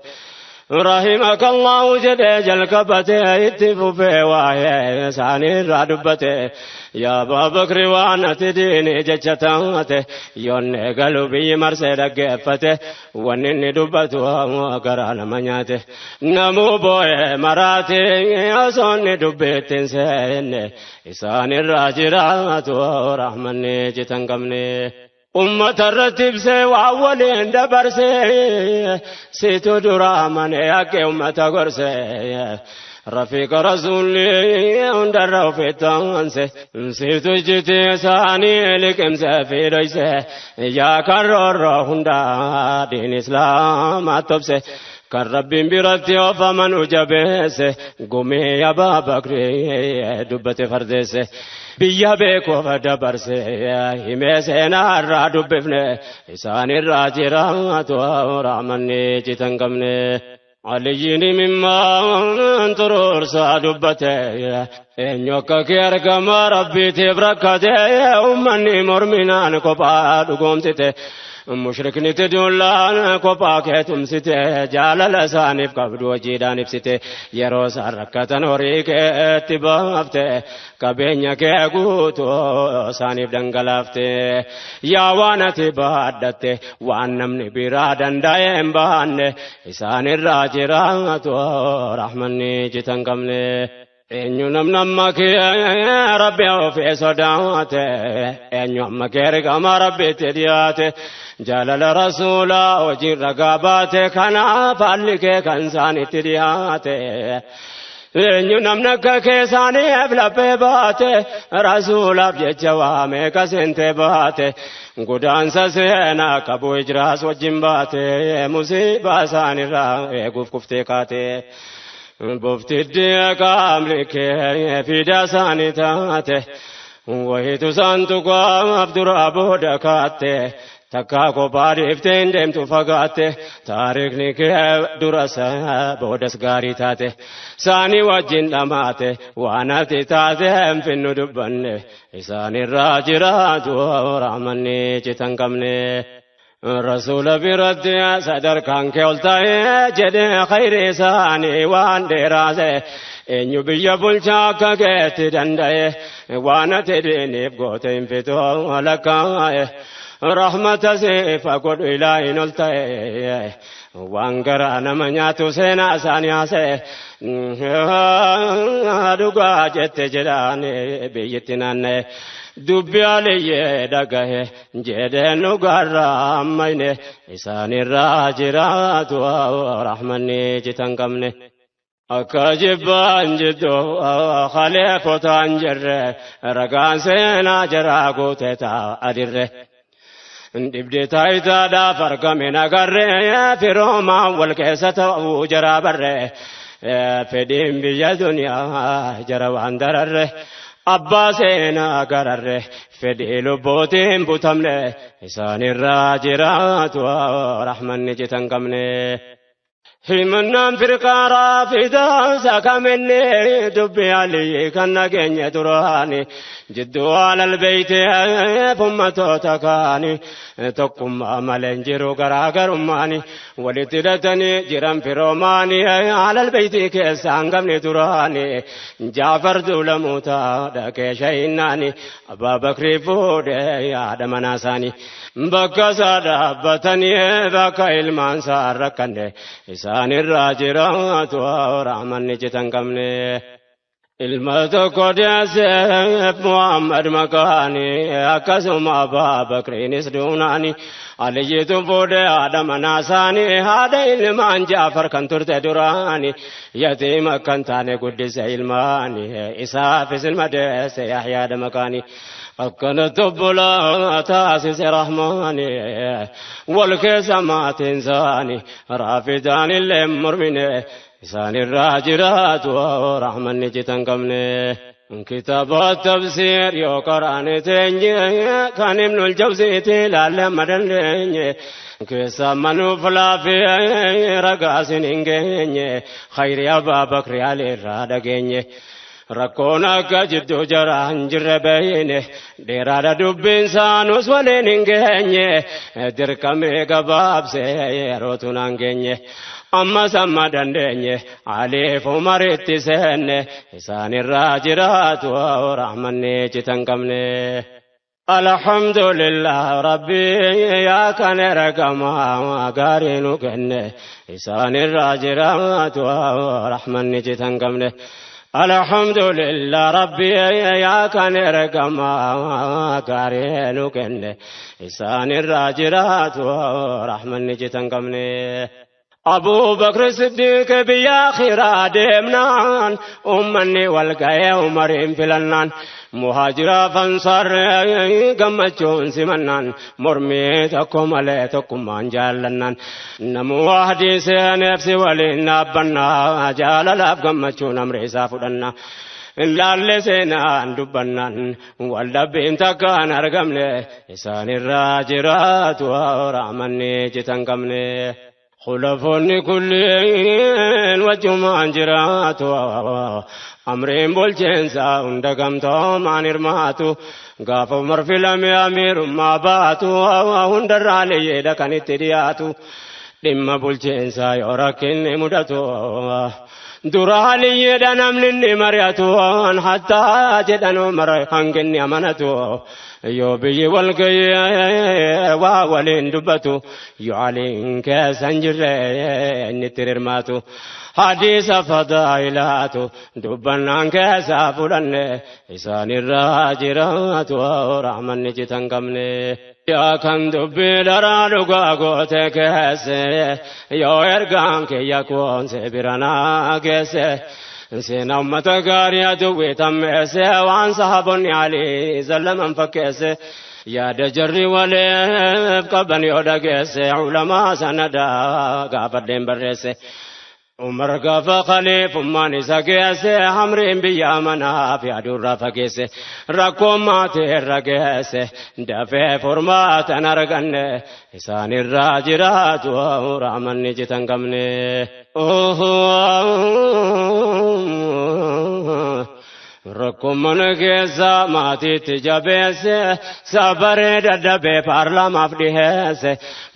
رحمك الله جل جلكبته اتفوفي واهي ساني رادبته يا أبا بكر وانا تديني جتشتاته يوني قلبي مرسي دقفته ونني دبته وقران منياته نمو بوي مراتي أصني دبتين سيني إساني الراجرات ورحمني جتنقمني أمة الرتب سي وأولين دبر سي سيتو درامان ياكي أمة قرسي رفيق رسولي اندر في التانسي سيتو جتي ساني لكم سفي ريسي يا كرر هندا دين إسلام أتبسي kan rabbiin biratti oofaman jabeesse gumee Abaa Bakrii dubbate fardeesse biyya beekuuf dabarse himee seenaa irraa dubbifne isaanirraa jiraatu rahmanni citan qabne. Aliyyiin mimmaan xuruursaa dubbate eenyu akka kee argama rabbiitiif rakkate ummanni morminaan kophaa dhugoomsite. Mushrikni tidullaan kophaa kee tumsite jaalala isaaniif qabdu hojiidhaan ibsite yeroo isaan rakkatan horii keetti baafte qabeenya kee guutuu isaaniif dhangalaafte yaa waan ati baadhatte waan namni biraa danda'e hin baanne isaanirraa jiraatu rahmanni citan qabne. Eenyu namni amma kee rabbi ofii sodaate eenyu amma kee ergama rabbitti dhiyaate jaalala rasuulaa hojii ragaa baate kanaaf haalli kee kan isaanitti dhiyaate. Eenyu namni akka kee isaaniif laphee baate rasuulaaf jecha waamee kaseentee baate godaansa seenaa qabu hijiraas wajjin baate musiibaa isaanirraa eeguuf kuftee kaate. Bofti qaamni kee fida isaanii taate wayitu isaantu qaamaaf duraa booda kaatte takkaa kophaa dhiiftee hin deemtu fagaatte taariikni kee duras boodas gaarii taate isaanii wajjin dhamaate waan ati taate hin finnu dubbanne isaanirraa jiraatu rahmanni citan qabne. Rasuula biratti sadarkaan kee ol ta'ee jedhee khayri isaanii waan dheeraase eenyu biyya bulchaa akka keetti danda'e waan ati diiniif goote hin fitu lakkaa'e rahmata siifa godhu ilaahin ol ta'e waan garaa nama nyaatu seenaa isaanii haasa'e dhugaa jette jedhaan biyyatti naanna'e. Dubbi aliyyee dhagahe jedheen dhugaarraa ammayne isaanirraa jiraatu rahmanni citan qabne. Akka jibbaan jiddu khaleefotaan jirre ragaan seenaa jaraa guute taa'a dirre. Dhibde taayitaadhaaf argame nagarre firoomaan wal keessa ta'uu jaraa barre fedhiin biyya duniyaa jara waan dararre. Abbaa seenaa gararre Fedhii lubbuutiin butamne isaanirraa jiraatu rahmanni citan qabne. Himannaan firqaa raafidaa sakaminni dubbii aliyyi kan nageenye duraani jidduu alal beeytee ummatoota kaani tokkummaa malee hin jiru garaagarummaani walitti hidhatanii jiran firoomaani alal beeytii keessa hangamni duraani Jaafar duulamuuta dhaqee shayinnaani Abbaa Bakrii fuudhee yaada manaa isaanii bakka isaa dhaabbatanii bakka ilmaan isaa rakkanne isaanirraa jiraatu rahmanni citan qabne. Ilma tokko deesseef Muhammad maqaani akkasuma Abbaa Bakriinis duunaani Aliyyiitu fuudhee haadha manaa isaanii haadha ilmaan Jaafar kan turte duraani yatiima kan taane guddise ilmaani isaafis ilma deesse Yahyaadha maqaani. Akkanatti obbolaa taasise Rahmaani wal keessa maatiin isaanii raafidaan illee mormine isaanirraa jiraatu rahmanni citan qabne. Kitaaba tafsiir yoo qaraane teenye kan Ibnul Jawziitti ilaalle amma dandeenye keessa manuuf laafee ragaasin hin geenye khayri Abbaa Bakri Aliirraa dhageenye. Rakkoon akka jidduu jara hin jirre beeyne dheeraadha dubbiin saanus waliin hin geenye dirqamee gabaabsee yerootu naan geenye. Ammas amma dandeenye Aliif Umaritti seenne isaanirraa jiraatu rahmanni citan qabne. Alhamdulillah Rabbi yaa kan ergamaa gaarii nu kenne isaanirraa jiraatu rahmanni citan qabne. Alhamdulillah Rabbi yaa kan ergamaa gaarii nu kenne isaanirraa jiraatu rahmanni citan qabne. Abu Bakr Siddiq biyya akhiraa deemnaan ummanni wal ga'ee Umariin filannaan muhaajiraaf ansaar gammachuun simannaan mormii tokko malee tokkummaan jaallannaan namuu ahdii seeneef si waliin dhaabbannaa jaalalaaf gammachuun amri isaa fudhannaa. Laalle seenaan dubbannaan wal dhabbiin takkaan argamne isaanirraa jiraatu rahmanni citan qabne. Khulafoonni kulliin wajjumaan jiraatu amriin bulchiinsaa hunda gamtoomaan hirmaatu gaafa Umar filame amiirummaa baatu hundarraa liyyeedha kan itti dhiyaatu dhimma bulchiinsaa yoo rakkinni mudatu dura liyyeedha namni inni mari'atu hattaa jedhan Umar hanginni amanatu. Yoo biyyi wal ga'ee waa waliin dubbatu yoo aliin keessa hin jirre inni itti hirmaatu. Hadiisa fadaa'ilaatu dubbannaan keessa fudhanne isaanirraa jiraatu rahmanni citan qabne. Yaa kan dubbii daraa dhugaa goote keesse yoo ergaan kiyya koonse bira naa geesse. Seenaa uummata gaarii aduwwee tammeesse waan sahaabonni alii zallaman fakkeesse yaada jarri waliif qaban yoo dhageesse ulamaa sanadaa gaafadheen barreesse. Umar gaafa khaliifummaan isa geesse hamriin biyya manaaf yaaduurraa fageesse rakkoon maatii irra geesse dafee furmaatan arganne isaanirraa jiraatu rahmanni citan qabne. Rakkoon mana keessa maatiitti jabeesse sabaree dadhabee paarlaamaaf dhiheesse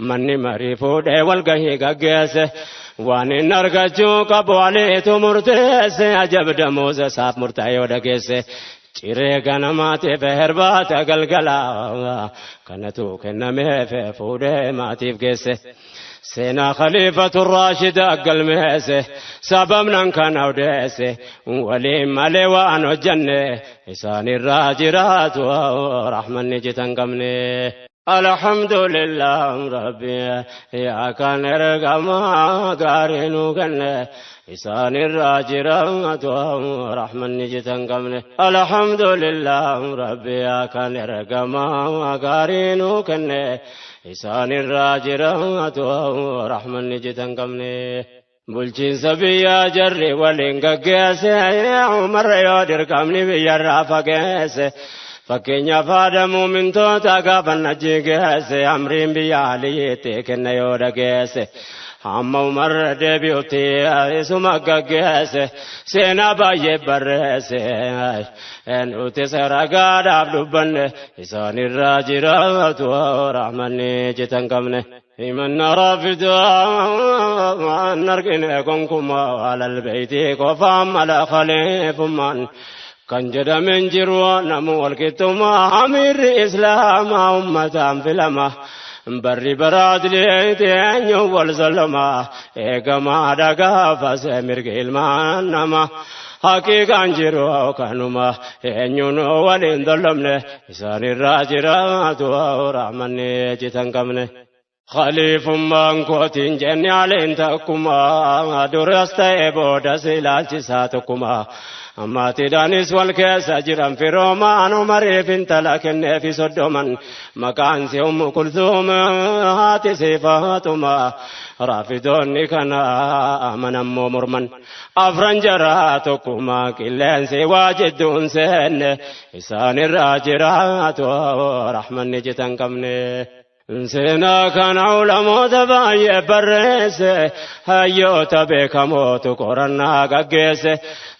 manni marii fuudhee walgahii gaggeesse. Waan inni argachuu qabu aliitu murteesse ajab damuusa isaaf murtaa'ee yoo dhageesse ciree ganamaatiif herbaata galgala kanatu kennameef fuudhee maatiif geesse. Seenaa khaliifatu raashida galmeesse sababnan kana odeesse waliin malee waan hojjenne isaanirraa jiraatu rahmanni citan qabne. Alhamdulillah Rabbi yaa kan ergamaa gaarii nu kenne isaanirraa jiraatu rahmanni citan qabne. Alhamdulillah Rabbi yaa kan ergamaa gaarii nu kenne isaanirraa jiraatu rahmanni citan qabne. Bulchiinsa biyyaa jarri waliin gaggeesse Umar yoo dirqamni biyyarraa fageesse. Fakkeenyaaf haadha muumintoota gaafa najjii geesse amriin biyya aliyitti kenna yoo dhageesse. Hamma Umar deebi'utti isuma gaggeesse seenaa baay'ee barreesse. Nuti ragaadhaaf dubbanne isaanirraa jiraatu rahmanni citan qabne. Himanna raafidaa argine gonkumaa alal beeytii qofaan mala khaliifummaan. Kan jedhamen jiru namu walqixxummaa amiirri islaamaa ummataan filama. Barri baraadleeti eenyu wal zalama eegamaa dhagaafas mirga ilmaan nama. Haqiiqaan jiru kanuma eenyuun waliin dollomne isaanirraa jiraatu rahmanni citan qabne. Khaliifummaan kootiin jenne aleen takkuma duras ta'e boodas ilaalchisaa tokkuma. Maatiidhaanis wal keessa jiran firoomaan Umariif intala kenneefi soddoman maqaan si Ummu Kulsuum haati si Faatuma raafidoonni kana amanammoo morman afran jaraa tokkuma qilleensi waa jidduun seenne isaanirraa jiraatu rahmanni citan qabne. Seenaa kana ulamoota baay'ee barreesse hayyoota beekamootu qorannaa gaggeesse.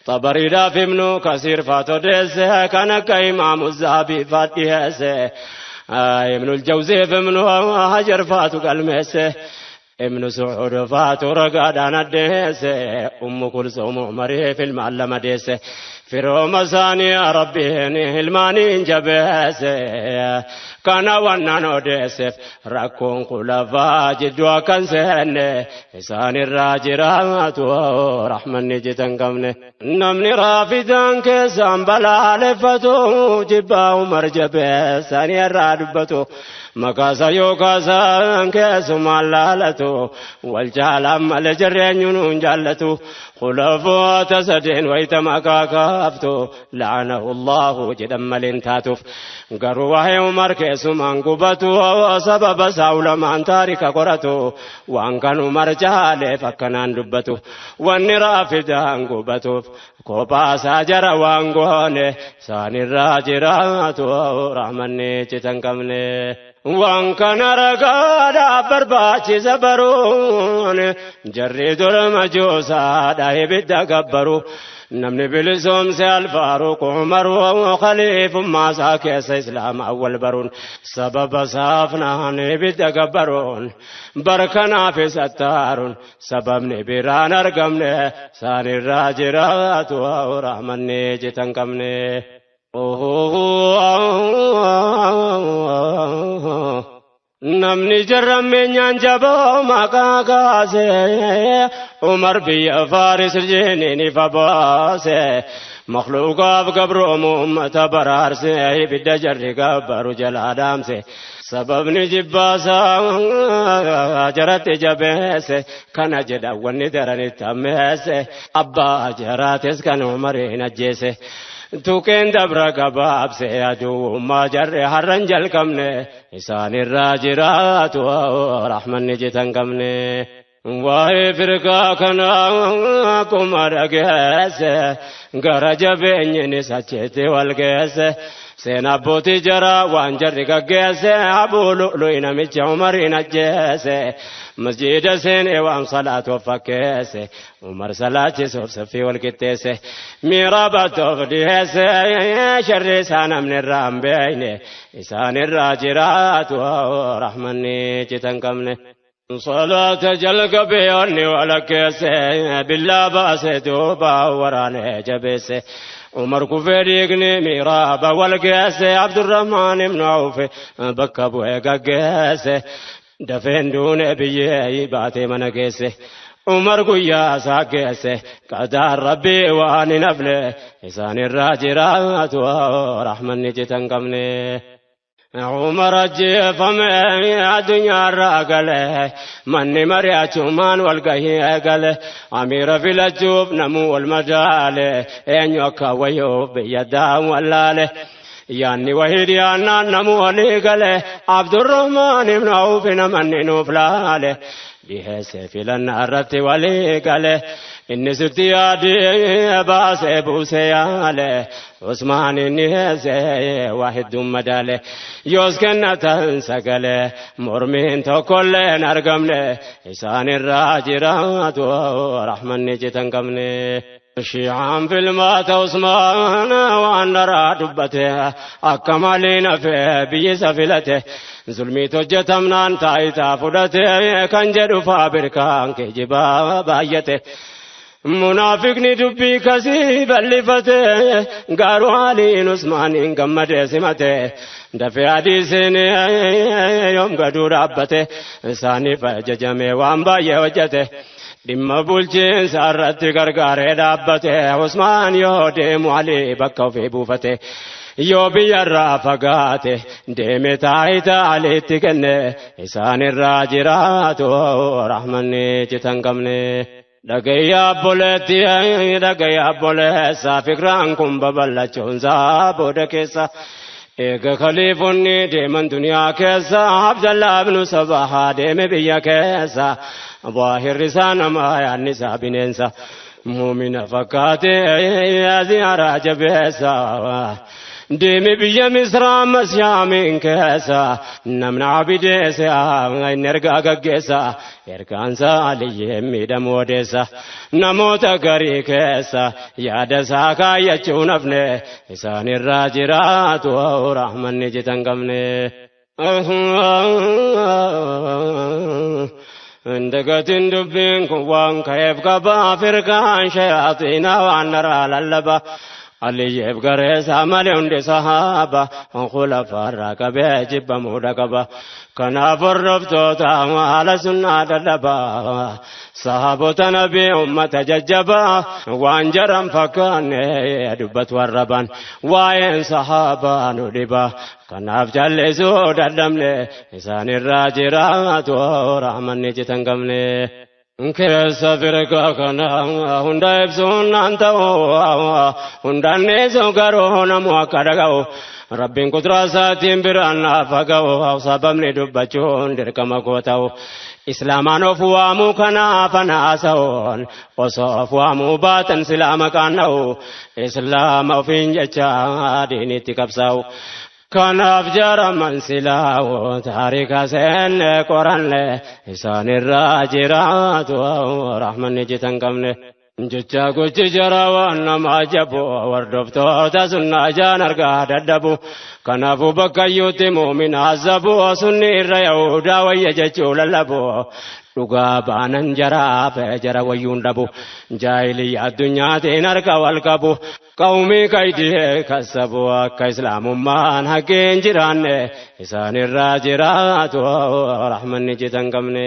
Xabariidhaaf Ibnu Kasiir faatu odeesse kan akka Imaamu Zahabii faat dhiyeesse. Ibnul Jawziif Ibnu Hajar faatu galmeesse. Ibnu Sucuud faatu ragaadhaan addeesse. Ummu Kulsuum Umariif ilmaan lama deesse. Firooma isaanii Rabbiin ilmaaniin jabeesse. Kana wannan odeesseef rakkoon khulafaa jidduu akkan seenne isaanirraa jiraatu rahmanni citan qabne. Namni raafidaan keessaan balaaleffatu jibbaa Umar jabeessanii irraa dubbatu. Maqaasa yoo kaasan keessumaan laalatu wal jaalaan malee jireenyu nuun jaallatu. Khulafoota sadeen wayita maqaa kaaftu la'anahu Allahu jedhan maleen taatuuf. Garuu waa'ee Umar keessumaan gubatu sababa isaa ulamaan taarika qoratu waan kan Umar jaaleef akkanaan dubbatu. Wanni raafidaan gubatuuf kophaasaa jara waan goone isaanirraa jiraatu rahmanni citan qabne. Waan kana ragaadhaaf barbaachisa baruun jarri dura majoosaadha ibidda gabbaru. Namni bilisoomse alfaaruq Umaru khaliifummaa isaa keessa islaama awwal baruun sababa saafnaan ibidda gabbaruun barkanaaf isattaaruun sababni biraan argamne isaanirraa jiraatu rahmanni citan qabne. Namni jarrammeenyaan jaboo maqaa kaase Umar biyya Faaris jeeniin ifa baase makhluuqaaf gabroomu ummata baraarse ibidda jarri gabbaru jalaa dhaamse sababni jibbaasaa jaratti jabeesse kana jedha wanni daranitti hammeesse abbaa jaraatis kan Umariin ajjeese. Tuqeen dabra gabaabse aduwwummaa jarre har'an jalqabne isaanirraa jiraatu rahmanni citan qabne. Waa'ee firqaa kanaa akkuma dhageesse gara jabeenyinis achitti wal geesse. Seenaa abbootii jaraa waan jarri gaggeesse Abuu Lu'lu'i namicha Umariin ajjeese. Masjiida seenee waan salaatuuf fakkeesse Umar salaachisuuf saffii wal qixxeesse. Miira battoof dhiyeesse sharri isaa namni irraa hin beekne isaanirraa jiraatu rahmanni citan qabne. Salaata jalqabee onni walakkeesse billaa baase duuba waraanee jabeesse. Umar kufee dhiigni miiraaba wal geesse Abdurrahmaan ibnu Awf bakka bu'ee gaggeesse. Dafeen duune biyyee baatee mana geesse. Umar guyyaa isaa geesse qadaan rabbii waan hin hafne isaanirraa jiraatu rahmanni citan qabne. Umar ajjeefame addunyaarraa gale manni mari'achumaan wal gahii eegale amiira filachuuf namuu wal madaale eenyu akka wayyoof biyya daa'u wallaale. Yaanni wahii dhiyaannaan namuu walii gale Abdurrahmaan ibnu Awf namanni nuuf laale. Dhiheesse filannaa irratti walii gale. Inni sitti yaadee baasee buusee yaale. Usmaan inni heesse waa hedduun madaale. Yoos kennatan sagalee mormiin tokkollee hin argamne. Isaan irraa jiraatu rahmanni citan qabne. Shi'aan filmaata Usmaan waan daraa dubbate akka malee nafee biyyi isa filate. Zulmiit hojjetamnaan taayitaa fudhate kan jedhu faa birkaan geejjibaa baay'ate. Munaafiqni dubbii kasii bal'ifate garuu Aliin Usmaaniin gammadee simate. Dafee hadiisiin yoom gaduu dhaabbate isaaniif ajajame waan baay'ee hojjete. Dhimma bulchiinsa irratti gargaaree dhaabbate Usmaan yoo deemu Alii bakka ofii buufate. Yoo biyyarraa fagaate deeme taayitaa Aliitti kenne isaan irraa jiraatu rahmanni citan qabne. Dhagayyaa obboleetti dhagayyaa obboleessa fikraan kun babal'achuunsaa booda keessa. Eega khaliifonni deeman duniyaa keessa Abdallaa ibnu Sabahaa deeme biyya keessa. Waahirri isaa nama yaadni isaa bineensa. Muumina fakkaatee ziyaaraa jabeessa. Deeme biyya Misraa Masyaamiin keessa. Namni abideessa inni ergaa gaggeessa. Ergaansaa Aliyyee miidhamu odeessa. Namoota garii keessa yaada isaa kaayyachuu nafne. Isaan irraa jiraatu rahmanni citan qabne. Indagatiin dubbiin kun waan ka'eef qaba. Firqaan shayaaxiina waan naraa lallaba. Aliyyeef gareessa malee hundi sahaaba. Khulafaarraa qabee jibbamuudha qaba. Kanaaf hordoftoota haala sunnaa dadhaba. Sahaabota nabii ummata jajjaba. Waan jaran fakkaanne dubbatu warraban. Waa'een sahaabaa nu dhiba. Kanaaf jallisuu dadhabne isaan irraa jiraatu rahmanni citan qabne. Keessa firqa kana hunda ibsuun naan ta'u hundaan dhiisu garuu namu akka dhaga'u. Rabbiin kuduraa isaatiin biraan naaf haga'u sababni dubbachuun dirqama koo ta'u. Islaamaan of waamuu kanaaf anaasa'uun osoo of waamuu baatan silaa maqaan dha'u. Islaama ofiin jecha diinitti qabsaa'u. Kanaaf jaraman silaa'u taarika seenne qoranne isaan irraa jiraatu rahmanni citan qabne. Jecha gochi jara waan nama ajabu hordoftoota sunnaa jaan argaa dadhabu. Kanaafuu bakka iyyuutti muumina azabu sunni irra yahudaa wayya jechuu lallabu. Dhugaa baanan jaraaf jara wayyuun dhabu. Jaahiliyya addunyaatiin harka wal qabu. Qawmii kaydii kasabu akka islaamummaan haqqeen jiraanne isaan irraa jiraatu rahmanni citan qabne.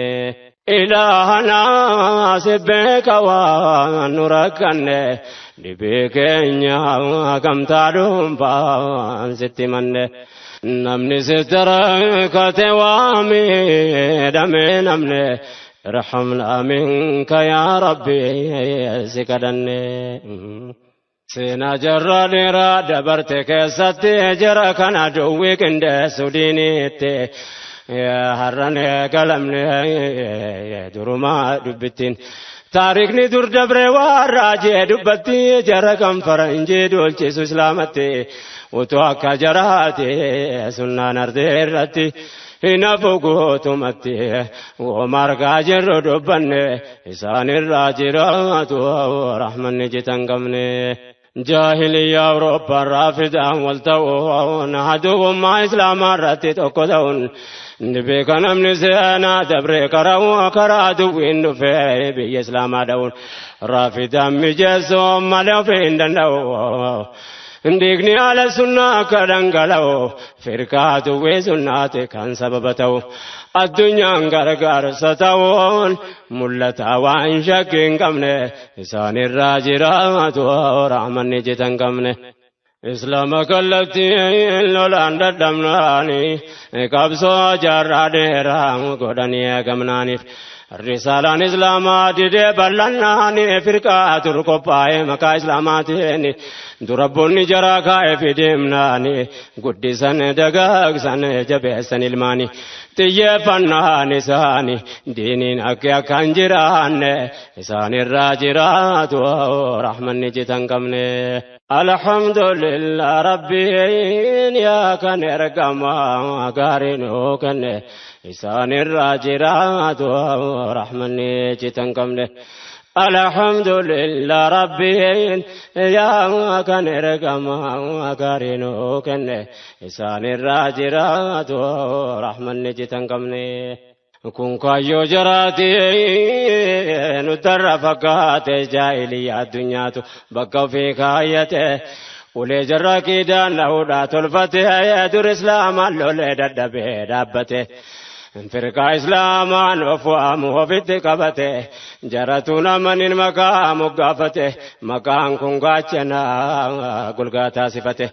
Ilaahanaa si beeka waan nu rakkanne dhibee keenya gamtaa dhuunfaan sitti manne. Namni sitti rakkate waa miidhame namne. Irhamnaa minka yaa Rabbi si kadhanne. Seenaa jarra dheeraa dabarte keessatti jara kana duwwii qindeessu diiniitti. Har'aan galamne durumaa dubbittiin. Taariikni dur dabre waan raajee dubbatti jara kan faranjii duulchisu islaamatti. Utuu akka jaraati sunnaan ardee irratti. Hinafu guutumatti wooma argaa jirru dubbanne isaan irraa jiraatu rahmanni citan qabne. Jaahiliyyaa Awurooppaa fidaan wal ta'uun haduwummaa Islaamaa irratti tokko ta'uun ni beeka namni seenaa dabree karaa duwwiin dhufee biyya Islaamaa dha'uun raafidaan mijeessuu malee ofii hin danda'u. Dhiigni haala sunnaa akka dhangala'u firqaa duwwee sunnaati kan sababa ta'u. Addunyaan gargaarsa ta'uun mul'ata waan shakkii hin qabne isaan irraa jiraatu rahmanni citan qabne. Islaama kallattiin lolaan dadhabnaani qabsoo jaarraa dheeraa godhanii gamnaaniif. Risaalaan Islaamaa didee bal'annaani firqaa dur qophaa'ee maqaa Islaamaatiin durabboonni jaraa kaa'ee fideemnaani guddisan dagaagsan jabeessan ilmaani xiyyeeffannaan isaani diiniin akka akkan jiraanne isaanirraa jiraatu rahmanni jitan qabne. Alhamdulillah Rabbiin yaa kan ergamaa gaarii nuu kenne isaanirraa jiraatu rahmanni jitan qabne. Alhamdulillah Rabbiin yaa kan ergamaa gaarii nuu kenne isaanirraa jiraatu rahmanni jitan qabne. Kun kaayyoo jaraati nutarra fakkaate jaahiliyyaa addunyaatu bakka ofii kaayyate ulee jarra kiidaan dha'uudhaa tolfate dur islaamaan lolee dadhabee dhaabbate. Firqaa islaamaan of waamu ofitti qabate jaratuun amanin maqaa moggaafate maqaan kun gaachana golgaa taasifate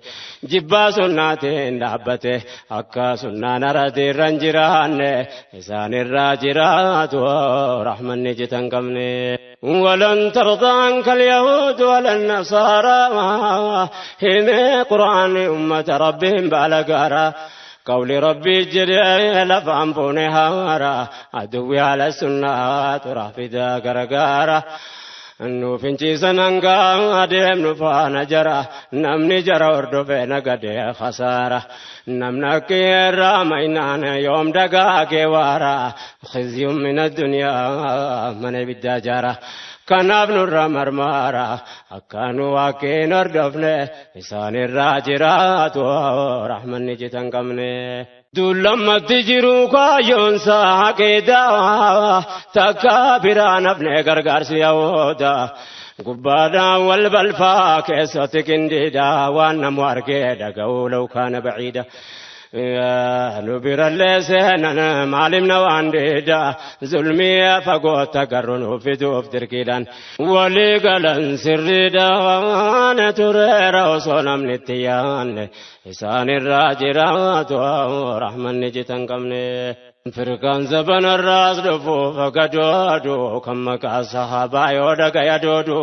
jibbaa sunnaatiin dhaabbate akka sunnaan aradeerran jiraanne isaanirraa jiraatu rahmanni jitan qabne. ولن ترضى عنك اليهود ولا النصارى هم قرآن أمة ربهم بالغارا قول ربي جري لفهم بونهارا عدوي على السنة ترى في ذا غرغارا nu finciisan hanga adeemnu faana jara namni jara hordofee nagadee khasaara namni akka irraa maynaan yoom dagaagee waara khizyuun min addunyaa mana ibiddaa jaara kanaaf nurra marmaara akka nu waaqeen hordofne isaanirraa jiraatu rahmanni jitan qabne. Dullammatti jiru kaayyoonsa aqiidaa takka biraan hafne gargaarsi yahooda gubbaadhaan wal balfaa keessatti qindiidha waan namu argee dhaga'uu law kaana baciida. Nu birallee seenan maalimna waan diida zulmii fagootta garuu nu fiduuf dirqiidhaan walii galan sirriidhaan tureera osoo namni itti yaanne isaanirraa jiraatu rahmanni jitan qabne. Firqaan zabanarraas dhufuuf gadoodu kan maqaa sahaabaa yoo dhagaya doodu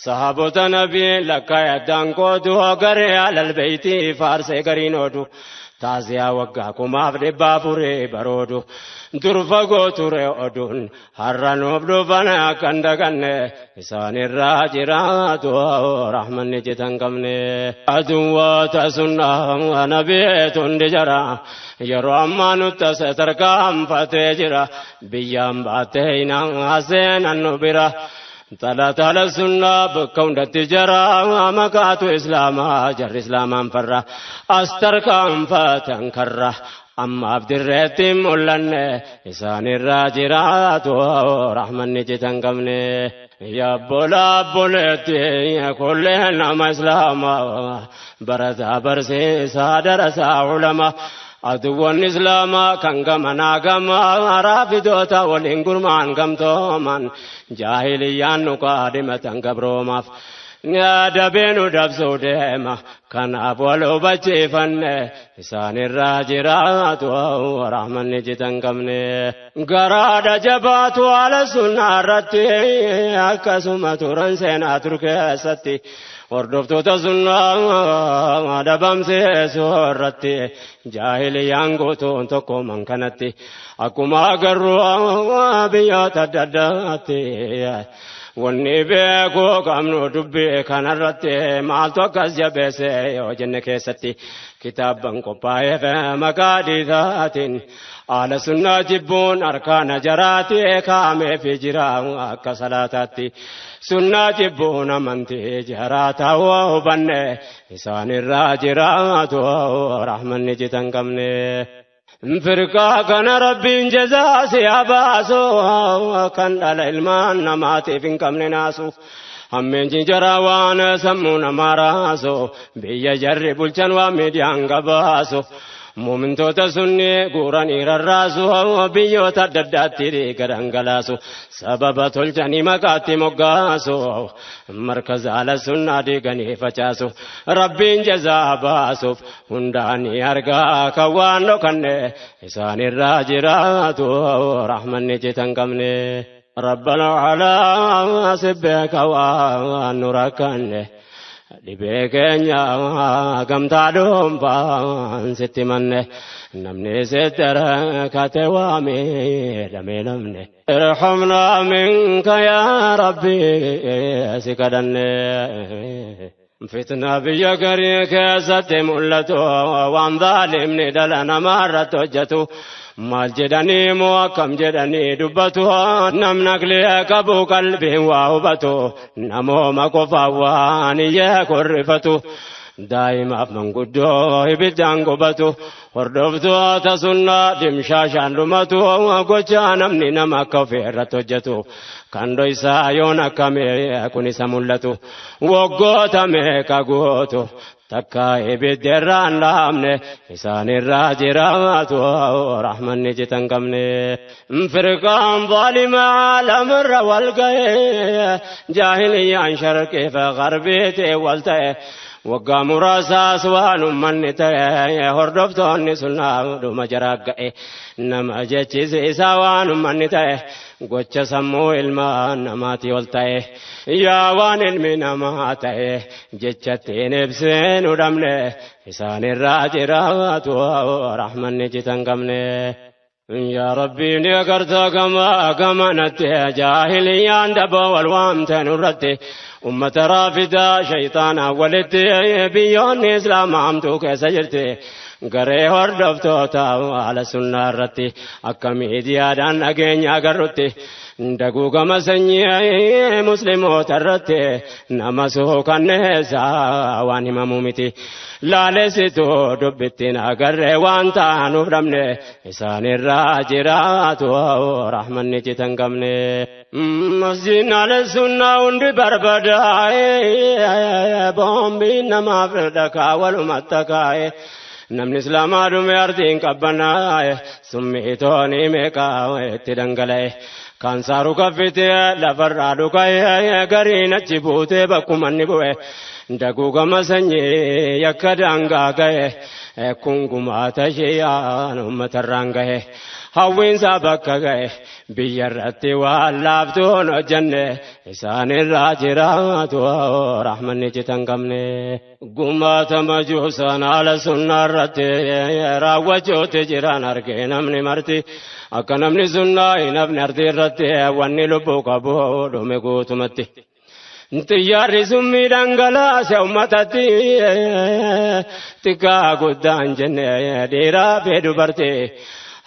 sahaabota nabii lakkaa'addaan qoodu garee alal beeytii faarsee gariin oodu. Taaziyaa waggaa 1400 baroodu dur fagoo ture oduun har'a nuuf dhufan akkan daganne isaanirraa jiraatu rahmanni jitan qabne. Aduwwoota sunnaa nabiitu hundi jara yeroo ammaa nutti as tarkaanfatee jira biyyaan baattee hinaa seenan nu bira. Tala sunnaa bakka hundatti jara maqaatu islaamaa jarri islaamaan farra as tarkaanfatan karra ammaaf dirreetti mul'anne isaanirraa jiraatu rahmanni jitan qabne. Yabbola abboleetti kulleen nama islaamaa barataa barsiisaa darasaa ulamaa. Aduwwan islaamaa kan gamanaa gamaa raafidoota waliin gurmaan gamtooman jaahiliyyaan nu kaadhimatan gabroomaaf dabee nu dabsuu deema kanaaf wal hubachiifanne isaanirraa jiraatu rahmanni jitan qabne. Garaadha jabaatu haala sunnaa irratti akkasuma turan seenaa tur keessatti. Hordoftoota sunnaa dhabamsiisuu irratti jaahiliyyaan guutuun tokkummaan kanatti akkuma agarru biyyoota adda addaatti wanni beekuu qabnu dubbii kanarratti maaltu akkas jabeesse yoo jenne keessatti kitaabban qophaa'eef maqaa dhiisaatiin haala sunnaa jibbuun harkaana jaraati kaameefi jira akka salaataatti. Sunnaa jibbuun amantii jaraa ta'uu hubanne isaanirraa jiraatu rahmanni jitan qabne. Firqaa kana Rabbiin jazaa si haa baasu kan dhala ilmaan namaatiif hin qabne naasu. Hammeenji jaraa waan sammuu namaa raasu biyya jarri bulchan waan miidiyaan gabaasu. Muumintoota sunnii guuranii rarraasu, biyyoota adda addaatti dhiiga dhangalaasu, sababa tolchanii maqaatti moggaasu, markaza ala sunnaa diiganii facaasu. Rabbiin jazaa baasuuf hundaanii argaa kan waan dhokanne isaanirraa jiraatu rahmanni citan qabne. Rabbal alaa sibbeeka waan nu rakkanne. Dhibee keenya gamtaa dhuunfaan sitti manne, namni sitti rakkate waa miidhamee namne. Irhamnaa minka yaa Rabbi si kadhanne. Fitna biyya garii keessatti mul'atu, waan zaalimni dhala namaa irratti hojjetu. Maal jedhanii moo akkam jedhanii dubbatu? Namni aqlii qabu qalbiin waa hubatu, namooma qofaan waan iyyee korrifatu. Daa'imaaf manguddoo ibiddaan gubatu, hordoftoota sunnaa dimshaashaan dhumatu, gochaa namni nama akka ofii irratti hojjetu. Kan dhoysaa yoon akkamee kun isa mul'atu. Waggoota meeqa gootu takka ibidda irraa hin dhaabne, isaanirraa jiraatu rahmanni citan qabne. Firqaan zaalimaa lamarra wal ga'e, jaahiliyyaan sharqii fi garbiitii wal ta'e. Waggaa muraasaas waan ummanni ta'e, hordoftoonni sunnaa dhuma jaraa ga'e. Nama jechisiisa waan ummanni ta'e, gocha sammuu ilmaa namaatii ol ta'e. Yaa waan ilmi namaa ta'e jechattiin ibsinu dhabne, isaanirraa jiraatu rahmanni citan qabne. Yaa Rabbii, ni agartaa gama gamanatti jaahiliyyaan daboo wal waamte nurratti, ummata raafidaa shayxaanaa walitti. Biyyoonni islaamaa hamtuu keessa jirti, garee hordoftoota haala sunnaa irratti. Akka miidiyaadhaan dhageenya agarrutti, daguugama sanyii musliimoota irratti nama suukanneessa waan himamu miti. Laalessitu dubbittiin agarree waan taanuuf dhabne, isaanirraa jiraatu rahmanni citan qabne. Masjiidni ala sunnaa hundi barbadaa'e, boombiin namaaf dhakaa walumatti kaa'e. Namni islaamaa dhume ardiin qabbanaa'e, summii toonii meeqaa itti dhangala'e. Kaansaaru kaffitee lafarraa dhuka'e, gariin achi buutee bakkuma inni bu'e. Daguugama sanyii yakka daangaa ga'e, kun gumaata shi'aan uummatarraan gahe. Hawwiinsaa bakka ga'e, biyya irratti waan laaftuun hojjenne, isaanirraa jiraatu rahmanni citan qabne. Gumaata majuusaan haala sunnaa irratti raawwachuutti jiran argee namni marti. Akka namni sunnaa hin hafne ardii irratti, wanni lubbuu qabu dhume guutumatti. Xiyyaarri summii dhangalaase uummatatti, xiqqaa guddaan jenne dhiiraa fi dubartii.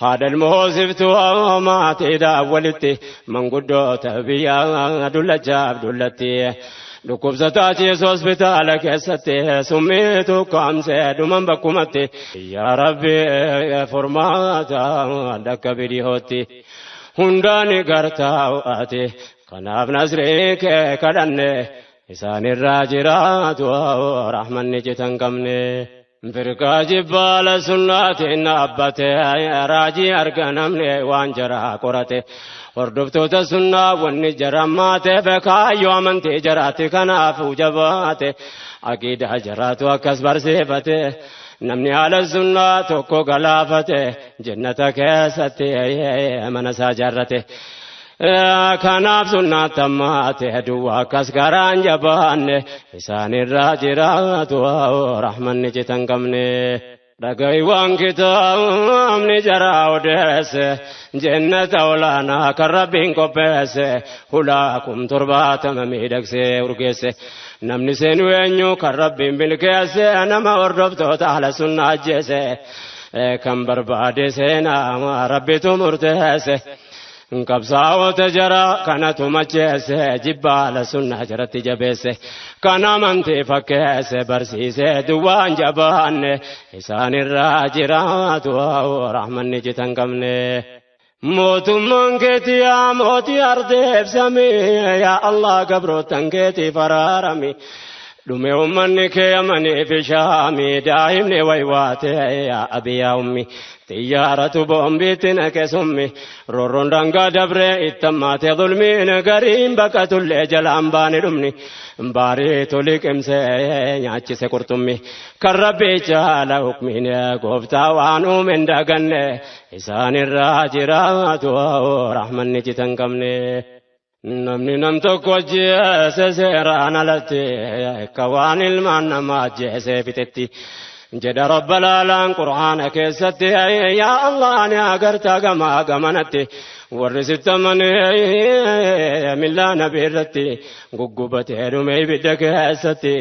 Haadha ilmoosiftuu maatiidhaaf walitti, manguddoota biyyaa dullachaaf dullatti. Dhukkubsataa ciisu hospitaala keessatti, summii tukkaamsee dhuman bakkumatti. Yaa Rabbi, furmaata dhakka bidihootti. Hundaan gartaa ati, kanaaf nasrii kee kadhanne, isaanirraa jiraatu rahmanni citan qabne. Firqaa jibbaala sunnaatiin dhaabbate, raajii arga namni waan jaraa qorate. Hordoftoota sunnaa wanni jarammaate, kaayyoo amantii jaraatti kanaaf jabaate. Aqiidaa jaraatu akkas barsiifate. Namni haala sunnaa tokko galaafate, jannata keessatti mana isaa jaarrate. Kanaaf sunnaatti ammaate duwwaa akkas garaan jabaanne, isaanirraa jiraatu rahmanni citan qabne. Dhagahi waan kitaabni jaraa odeesse, jannata olaanaa kan Rabbiin qopheesse, hulaa 70,000 miidhagsee urgeesse. Namni seenu eenyu kan Rabbiin milkeesse? Nama hordoftoota haala sunnaa ajjeese. Kan barbaade seenaa, Rabbitu murteesse. Qabsaa'ota jara kanatu macheesse, jibbaala sunnaa jaratti jabeesse. Kan amantii fakkeesse barsiise, duwwaan jabaanne, isaanirraa jiraatu rahmanni citan qabne. Mootummaan keetii yaa mootii ardeebsami, yaa Allah, gabrootan keetiif araarami. Dhume ummanni kee Yamanii fi Shaamii daa'imni waywaate yaa abiyaa ummi. Xiyyaaratu boombiitti naqe summi roorroon daangaa dabree ittammaate zulmiin gariin baqatullee jalaan baane dhumni baariitu liqimsee nyaachise qurxummi kan rabbii jaala hukmiin gooftaa waan uume hin daganne isaanirraa jiraatu rahmanni citan qabne. Namni nam tokko ajjeese seeraan alatti akka waan ilmaan namaa ajjeesee fixetti. Jedha rabba laalaan qur'aana keessatti yaa Allah ni agartaa gamaa gamanatti warri sittamanii millaa nabii irratti guggubatee dhume ibidda keessatti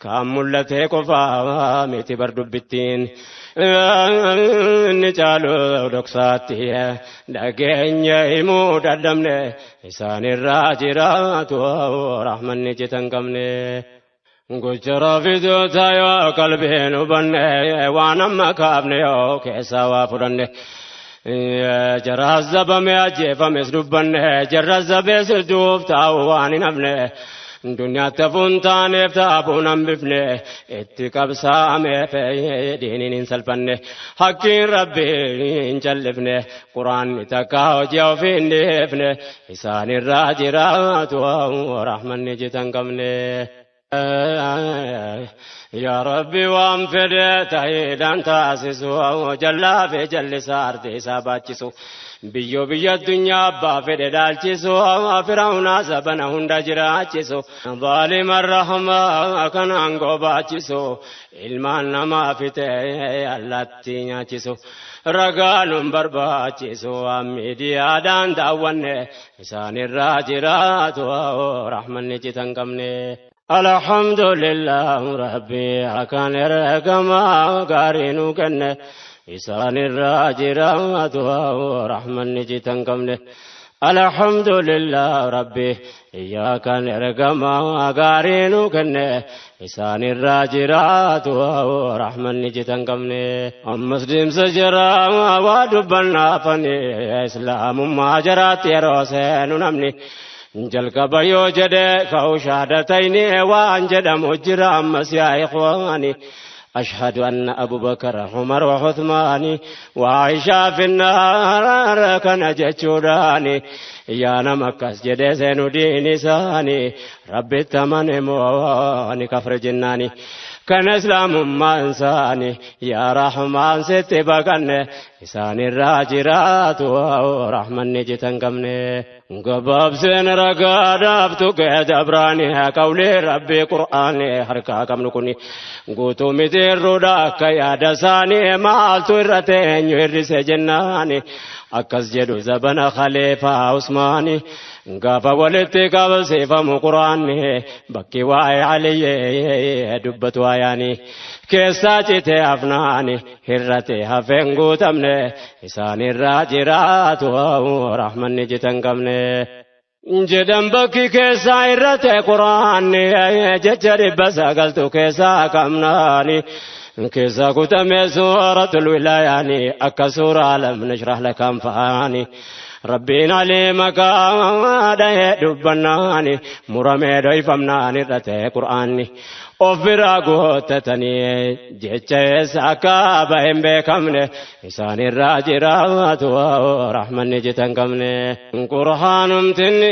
kaan mul'atee qofaa miti bar dubbittiin. Inni caalu dhoksaatti dhageenya himuu dadhabne isaanirraa jiraatu rahmanni citan qabne. Gocha raafidoota yoo qalbiin hubanne waan amma kaafne yoo keessaa waa fudhanne. Jara zabame ajjeefames dubbanne jarra zabees duuf taa'u waan hin hafne. Duniyaatti hafuun taaneef taabuun hambifne itti qabsaameef diiniin hin salphanne hakkiin rabbii hin callifne quraanni takka hojii ofii hin dhiifne isaanirraa jiraatu rahmanni citan qabne. Yaa Rabbi waan fedhe ta'iidhaan taasisu jallaa fi jallisaa arti isaa baachisu biyyoo biyya addunyaa abbaa fedhe dhaalchisu firaa'unaa sabana hunda jiraachisu zaalima rahmaa kan aangoo baachisu ilmaan namaa fite allaatti nyaachisu ragaa nun barbaachisu waan miidiyaadhaan daawwanne isaanirraa jiraatu rahmanni citan qabne. Alhamdulillah Rabbi akan ergama gaarii nu kenne isaanirraa jiraatu rahmanni citan qabne. Alhamdulillah Rabbi iyyakan ergama gaarii nu kenne isaanirraa jiraatu rahmanni citan qabne. Ammas deemsa jira waa dubbannaafani islaamummaa jiraatti yeroo seenu namni. Jalqaba yoo jedhe ka'u shahaadatayni waan jedhamu jira ammas yaa ikhwaani. أشهد أن أبو بكر عمر وعثمان وعائشة في النار كان جتشوراني يا نمكس جدسين دين ساني ربي التمن مواني كفر جناني كان إسلام ما إنساني يا رحمن ست بقن إنسان الراجرات ورحمن نجتن قمني قباب سين رقاداب تقعد أبراني قولي ربي قرآني حركا كم نكوني قوتو متير رداك يا دساني مالتو الرتين يرس جناني akkas jedhu zabana khaliifaa Usmaani gaafa walitti qabsiifamu quraanni bakki waa'ee Aliyyee dubbatu ayaani keessaa citee hafnaani hirrate hafeen guutamne isaanirraa jiraatu rahmanni citan qabne. Jedhan bakki keessaa irrate quraanni jecha 900 keessaa qabnaani. Keessa kutame suuratul wilayaani akka suuraa lam nashrah laka anfaani. Rabbiin alee maqaa dhahee dubbannaani muramee dhoyfamnaani irrate qur'aanni. Of biraa guuttatanii jecha eessa akka bahe hin beekamne isaanirraa jiraatu rahmanni citan qabne. Qur'aanumtinni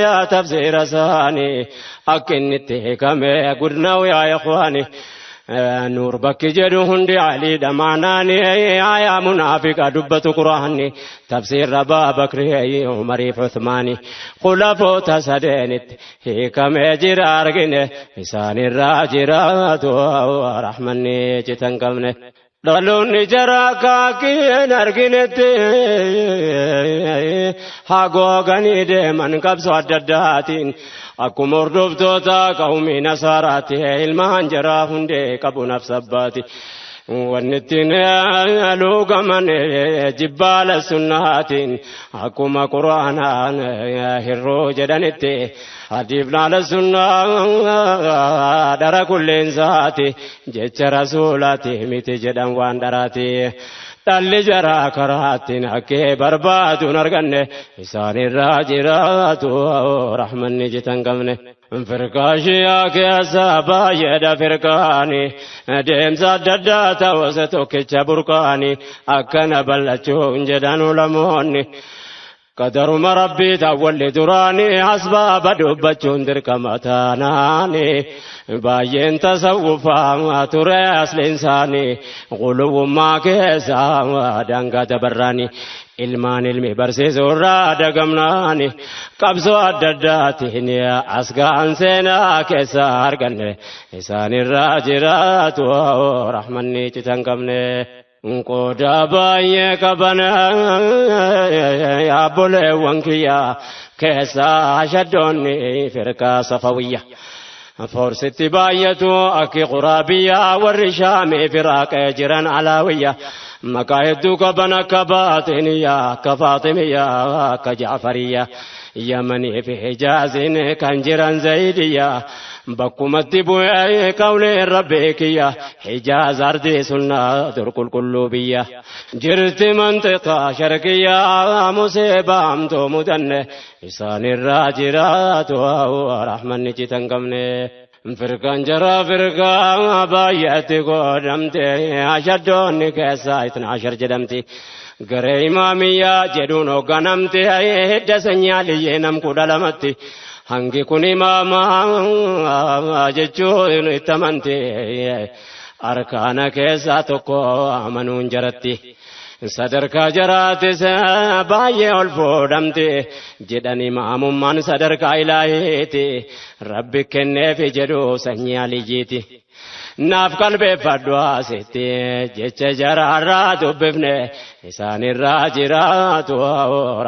yaa tafsiira isaanii akka inni itti hiikame gudnaawu yaa ikhwaani. Nuur bakki jedhu hundi aliidha maanaani aayaa munaafiqa dubbatu quraanni tafsiirra Abaa Bakrii Umariif Uthmaani khulafoota sadeenitti hiikamee jira argine isaanirraa jiraatu rahmanni citan qabne. Dhaloonni jara kaakkiin arginetti hagooganii deeman qabsoo adda addaatiin akkuma hordoftoota qawmii nasaaraatti ilmaan jaraa hundee qabu nafsabbaati. Wanni ittiin luugaman jibbaala sunnaatiin akkuma quraanaan hirroo jedhanitti hadiifnaala sunnaa dhara kulleensaati jecha rasuulaati miti jedhan waan dharaati. Dhalli jaraa karaattiin hakkee barbaaduun arganne isaanirraa jiraatu rahmanni citan qabne. Firqaa Shiyaa keessa baay'eedha firqaani deemsa adda addaa ta'us tokkicha burqaani akkana bal'achuun jedhan ulamoonni. Qadaruma rabbii taawwalli duraanii asbaaba dubbachuun dirqama taanaani baay'een tasawwufaa ture asliin isaanii quluwummaa keessa daangaa dabarraani ilmaan ilmi barsiisuurraa dagamnaani qabsoo adda addaatiin as ga'an seenaa keessa arganne isaanirraa jiraatu rahmanni citan qabne. Qooda baay'ee qaban yaabboleewwan kiyya keessa shaddoonni firqaa safawiyya. Forsitti baay'atu akki quraabiyya warri shaamii firaaqee jiran alaawiyya. Maqaa hedduu qaban akka baaxiniyya akka faaximiyya akka jaafariyya. Yamanii fi Hijaaziin kan jiran zayidiyya. Bakkumatti bu'ee qawleen rabbii kiyya Hijaaz ardii sunnaa dur qulqulluu biyya. Jirti mantiqaa sharqiyyaa musiibaamtuu mudanne isaanirraa jiraatu rahmanni citan qabne. Firqaan jara firqaa baay'eetti godhamte ashaddoonni keessaa itna ashar jedhamti. Garee imaamiyyaa jedhuun hoogganamte hidda sanyii aliyyee nam 12tti. Hangi kun imaamaa jechuun itti amante arkaana keessaa tokko amanuun jaratti. Sadarkaa jaraatis baay'ee ol fuudhamte jedhan imaamummaan sadarkaa ilaahiiti rabbi kenneefi jedhu sanyii aliyyiiti. Naaf qalbeeffadhu asitti jecha jaraarraa dubbifne isaanirraa jiraatu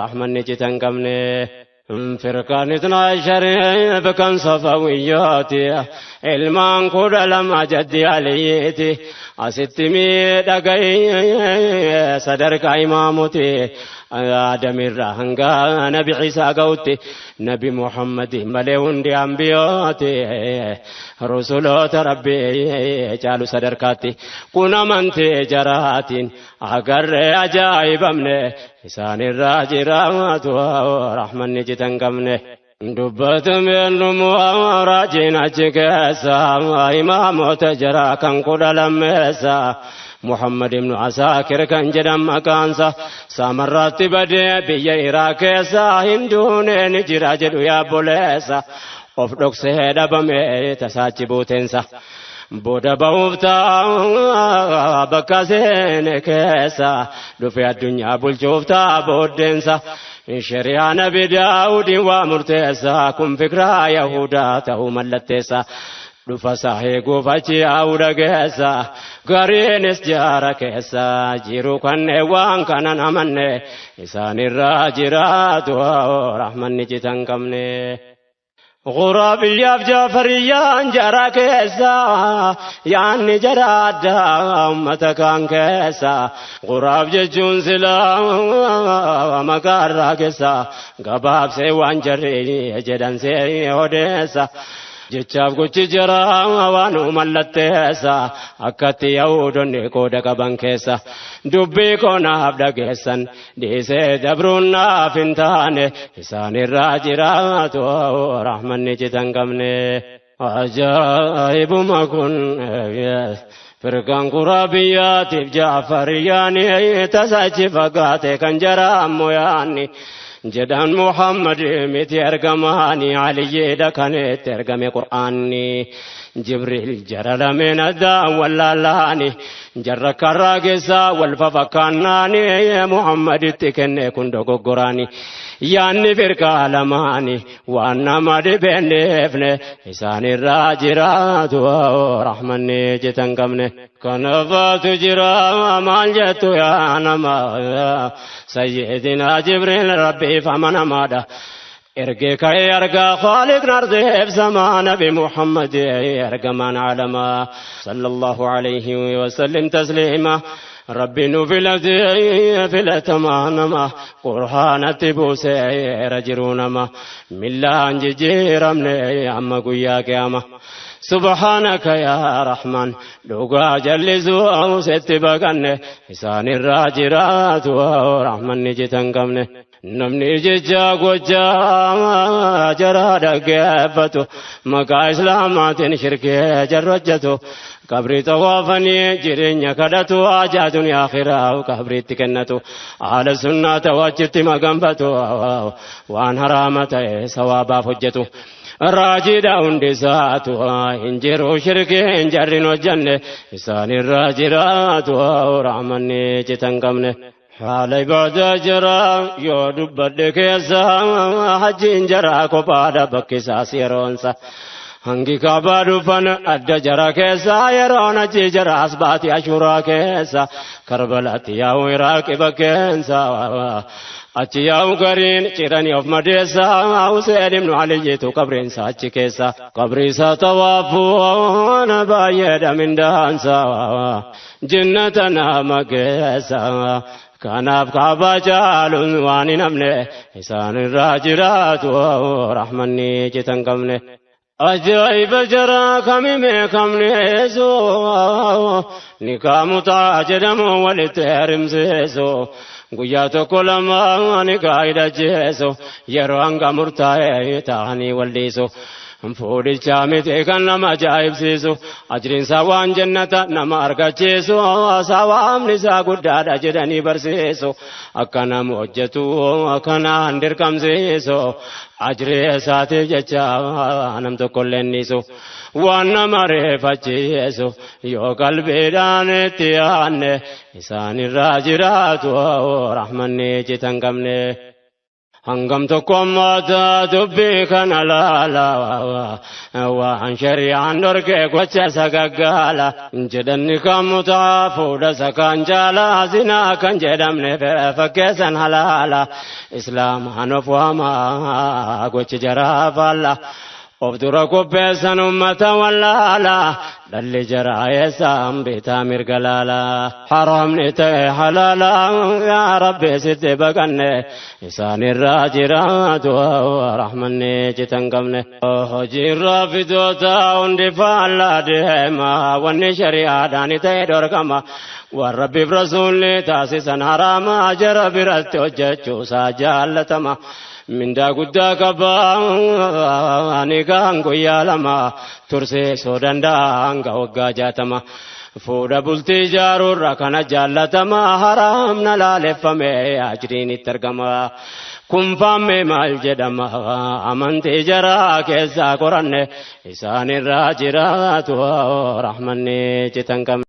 rahmanni citan qabne. Firqaan itna shariif kan safawiyyaati ilmaan 12 jaddi aliyyiiti asitti miidhagay sadarkaa imaamuti aadamirraa hanga nabi Ciisaa ga'utti nabi Muhammadi malee hundi ambiyooti rusuloota rabbii caalu sadarkaatti kun amantee jaraatiin agarree ajaa'ibamne isaanirraa jiraatu rahmanni citan qabne. Dubbatameen dhumuu raajiin achi keessa imaamota jaraa kan 12 Muhammad ibn Asaakir kan jedhan maqaansa saamarraatti badee biyya Iraaq keessa hinduunee ni jira jedhu yaabboleessa of dhoksee dhabame tasaachi buuteensa. Booda ba'uuf ta'a bakka seene keessa dhufe addunyaa bulchuuf ta'a booddeensa. Shari'aa Nabi Daawudiin waa murteessa kun fikiraa Yahudaa ta'uu mallatteessa. Dhufa isaa eeguuf achi yaa'uu geessa gariinis jaara keessa jiru kanneen waan kanan amanne isaanirraa jiraatu rahmanni citan qabne. Quraabiyyaaf jaafariyyaan jara keessa yaanni jara addaa uummata kaan keessa quraab jechuun silaa maqaarraa keessa gabaabsee waan jarri jedhan see odeessa. Jechaaf gochi jara waan mallatteessa akkatti yaa'uudonni qooda qaban keessa dubbii koonaaf dhageessan dhiisee dabruun naaf hin taane isaanirraa jiraatu rahmanni citan qabne. Ajaa'ibuma kun firqaan quraabiyyaatiif jaafariyyaan tasachi fagaate kan jara ammoo yaanni. Jedhan Muhammad miti ergamaani aliyyeedha kanetti ergame Qur'aanni Jibriil jara lameen addaan wallaalaani jarra karraa keessaa wal fafakkaannaani Muhammaditti kenne kun dogoggoraani yaanni firqaa lamaani waan nama dhibeenneefne isaanirraa jiraatu rahmanni citan qabne. Kanafaatu jira maal jettu yaa nama sayyidina Jibriil rabbiif amanamaadha. Ergee ka'ee argaa Khaaliqni ardeef samaa Nabi Muhammad ergamaan alamaa sallallahu alayhi wa sallim tasliima. Rabbi nu filatee filatamaa nama qur'aanatti buuseera jiruu nama millaan jijjiiramne amma guyyaa qiyaama. Subhaanaka yaa Rahmaan, dhugaa jallisuu sitti baqanne, isaanirraa jiraatu rahmanni citan qabne. Namni jecha gochaa jaraa dhaggeeffatu, maqaa islaamaatiin shirkee jarru hojjetu, qabrii xawaafanii jireenya kadhatu, haajaa duniyaa akhiraa qabriitti kennatu, haala sunnaa ta'u achitti maganfatu, waan haraama ta'e sawaabaaf hojjetu. Raajiidha hundi isaatu, hin jiru shirkiin jarrin hojjenne, isaanirraa jiraatu rahmanni citan qabne. Haala ibaadaa jira yoo dubbadhe keessa, hajjiin jaraa kophaadha bakki isaas yeroonsa. Hangi kaabaa dhufan adda jara keessa, yeroon hajji jaraas baati ashuuraa keessa, Karbalaatti yaa'u Iraaqi bakkeensa. Achi yaa'u gariin ciranii of madeessa, Huseen ibnu Aliyyiitu qabriinsa achi keessa. Qabriisa tawaafuun baay'eedha mindaansa, jinnata nama geessa. Kanaaf kaabaa caaluun waan hin hafne, isaanirraa jiraatu rahmanni citan qabne. Ajaa'iba jaraa kamime kamneesu, nikaa mutaa jedhamu walitti heerimsiisu. Guyyaa tokko lama nikaa hidhachiisu, yeroo hanga murtaa'e ta'anii wal dhiisu. Fuudhichaa miti kan nama ajaa'ibsiisu, ajriinsaa waan jannata nama argachiisu, sawaabni isaa guddaadha jedhanii barsiisu, akka nama hojjetu akkanaan dirqamsiisu, ajrii isaatiif jecha nam tokkollee dhiisu. Waan nama reeffachiisu yoo qalbiidhaan itti yaanne, isaanirraa jiraatu rahmanni citan qabne. Hangam tokko ammaata dubbii kana laala, waan shari'aan dhorkee gocha sagaggaala jedhanni kan mutaa fuudha sakaan jaala, zinaa kan jedhamne fakkeessan halaala, islaamaan of waamaa gochi jaraa faalla. Of dura qopheessan ummata wallaala, dhalli jaraa eessaan bitaa mirga laala, haramni ta'e halaala. Yaa Rabbi sitti baqanne, isaanirraa jiraatu rahmanni citan qabne. Hojiirraa fidoota hundi faallaa deema, wanni shari'aadhaan ta'e dhorkama, waan Rabbiif rasuulli taasisan haraama, jara biratti hojjechuusaa jaallatama. Mindaa guddaa qaba nikaan guyyaa lama tursiisuu danda'a hanga waggaa 60. Fuudha bultii ijaaruurra kana jaallatama, haraamna laaleffame ajriin itti argama. Kun faamme maal jedhama, amantii jaraa keessaa qoranne, isaanirraa jiraatu rahmanni citan qabne.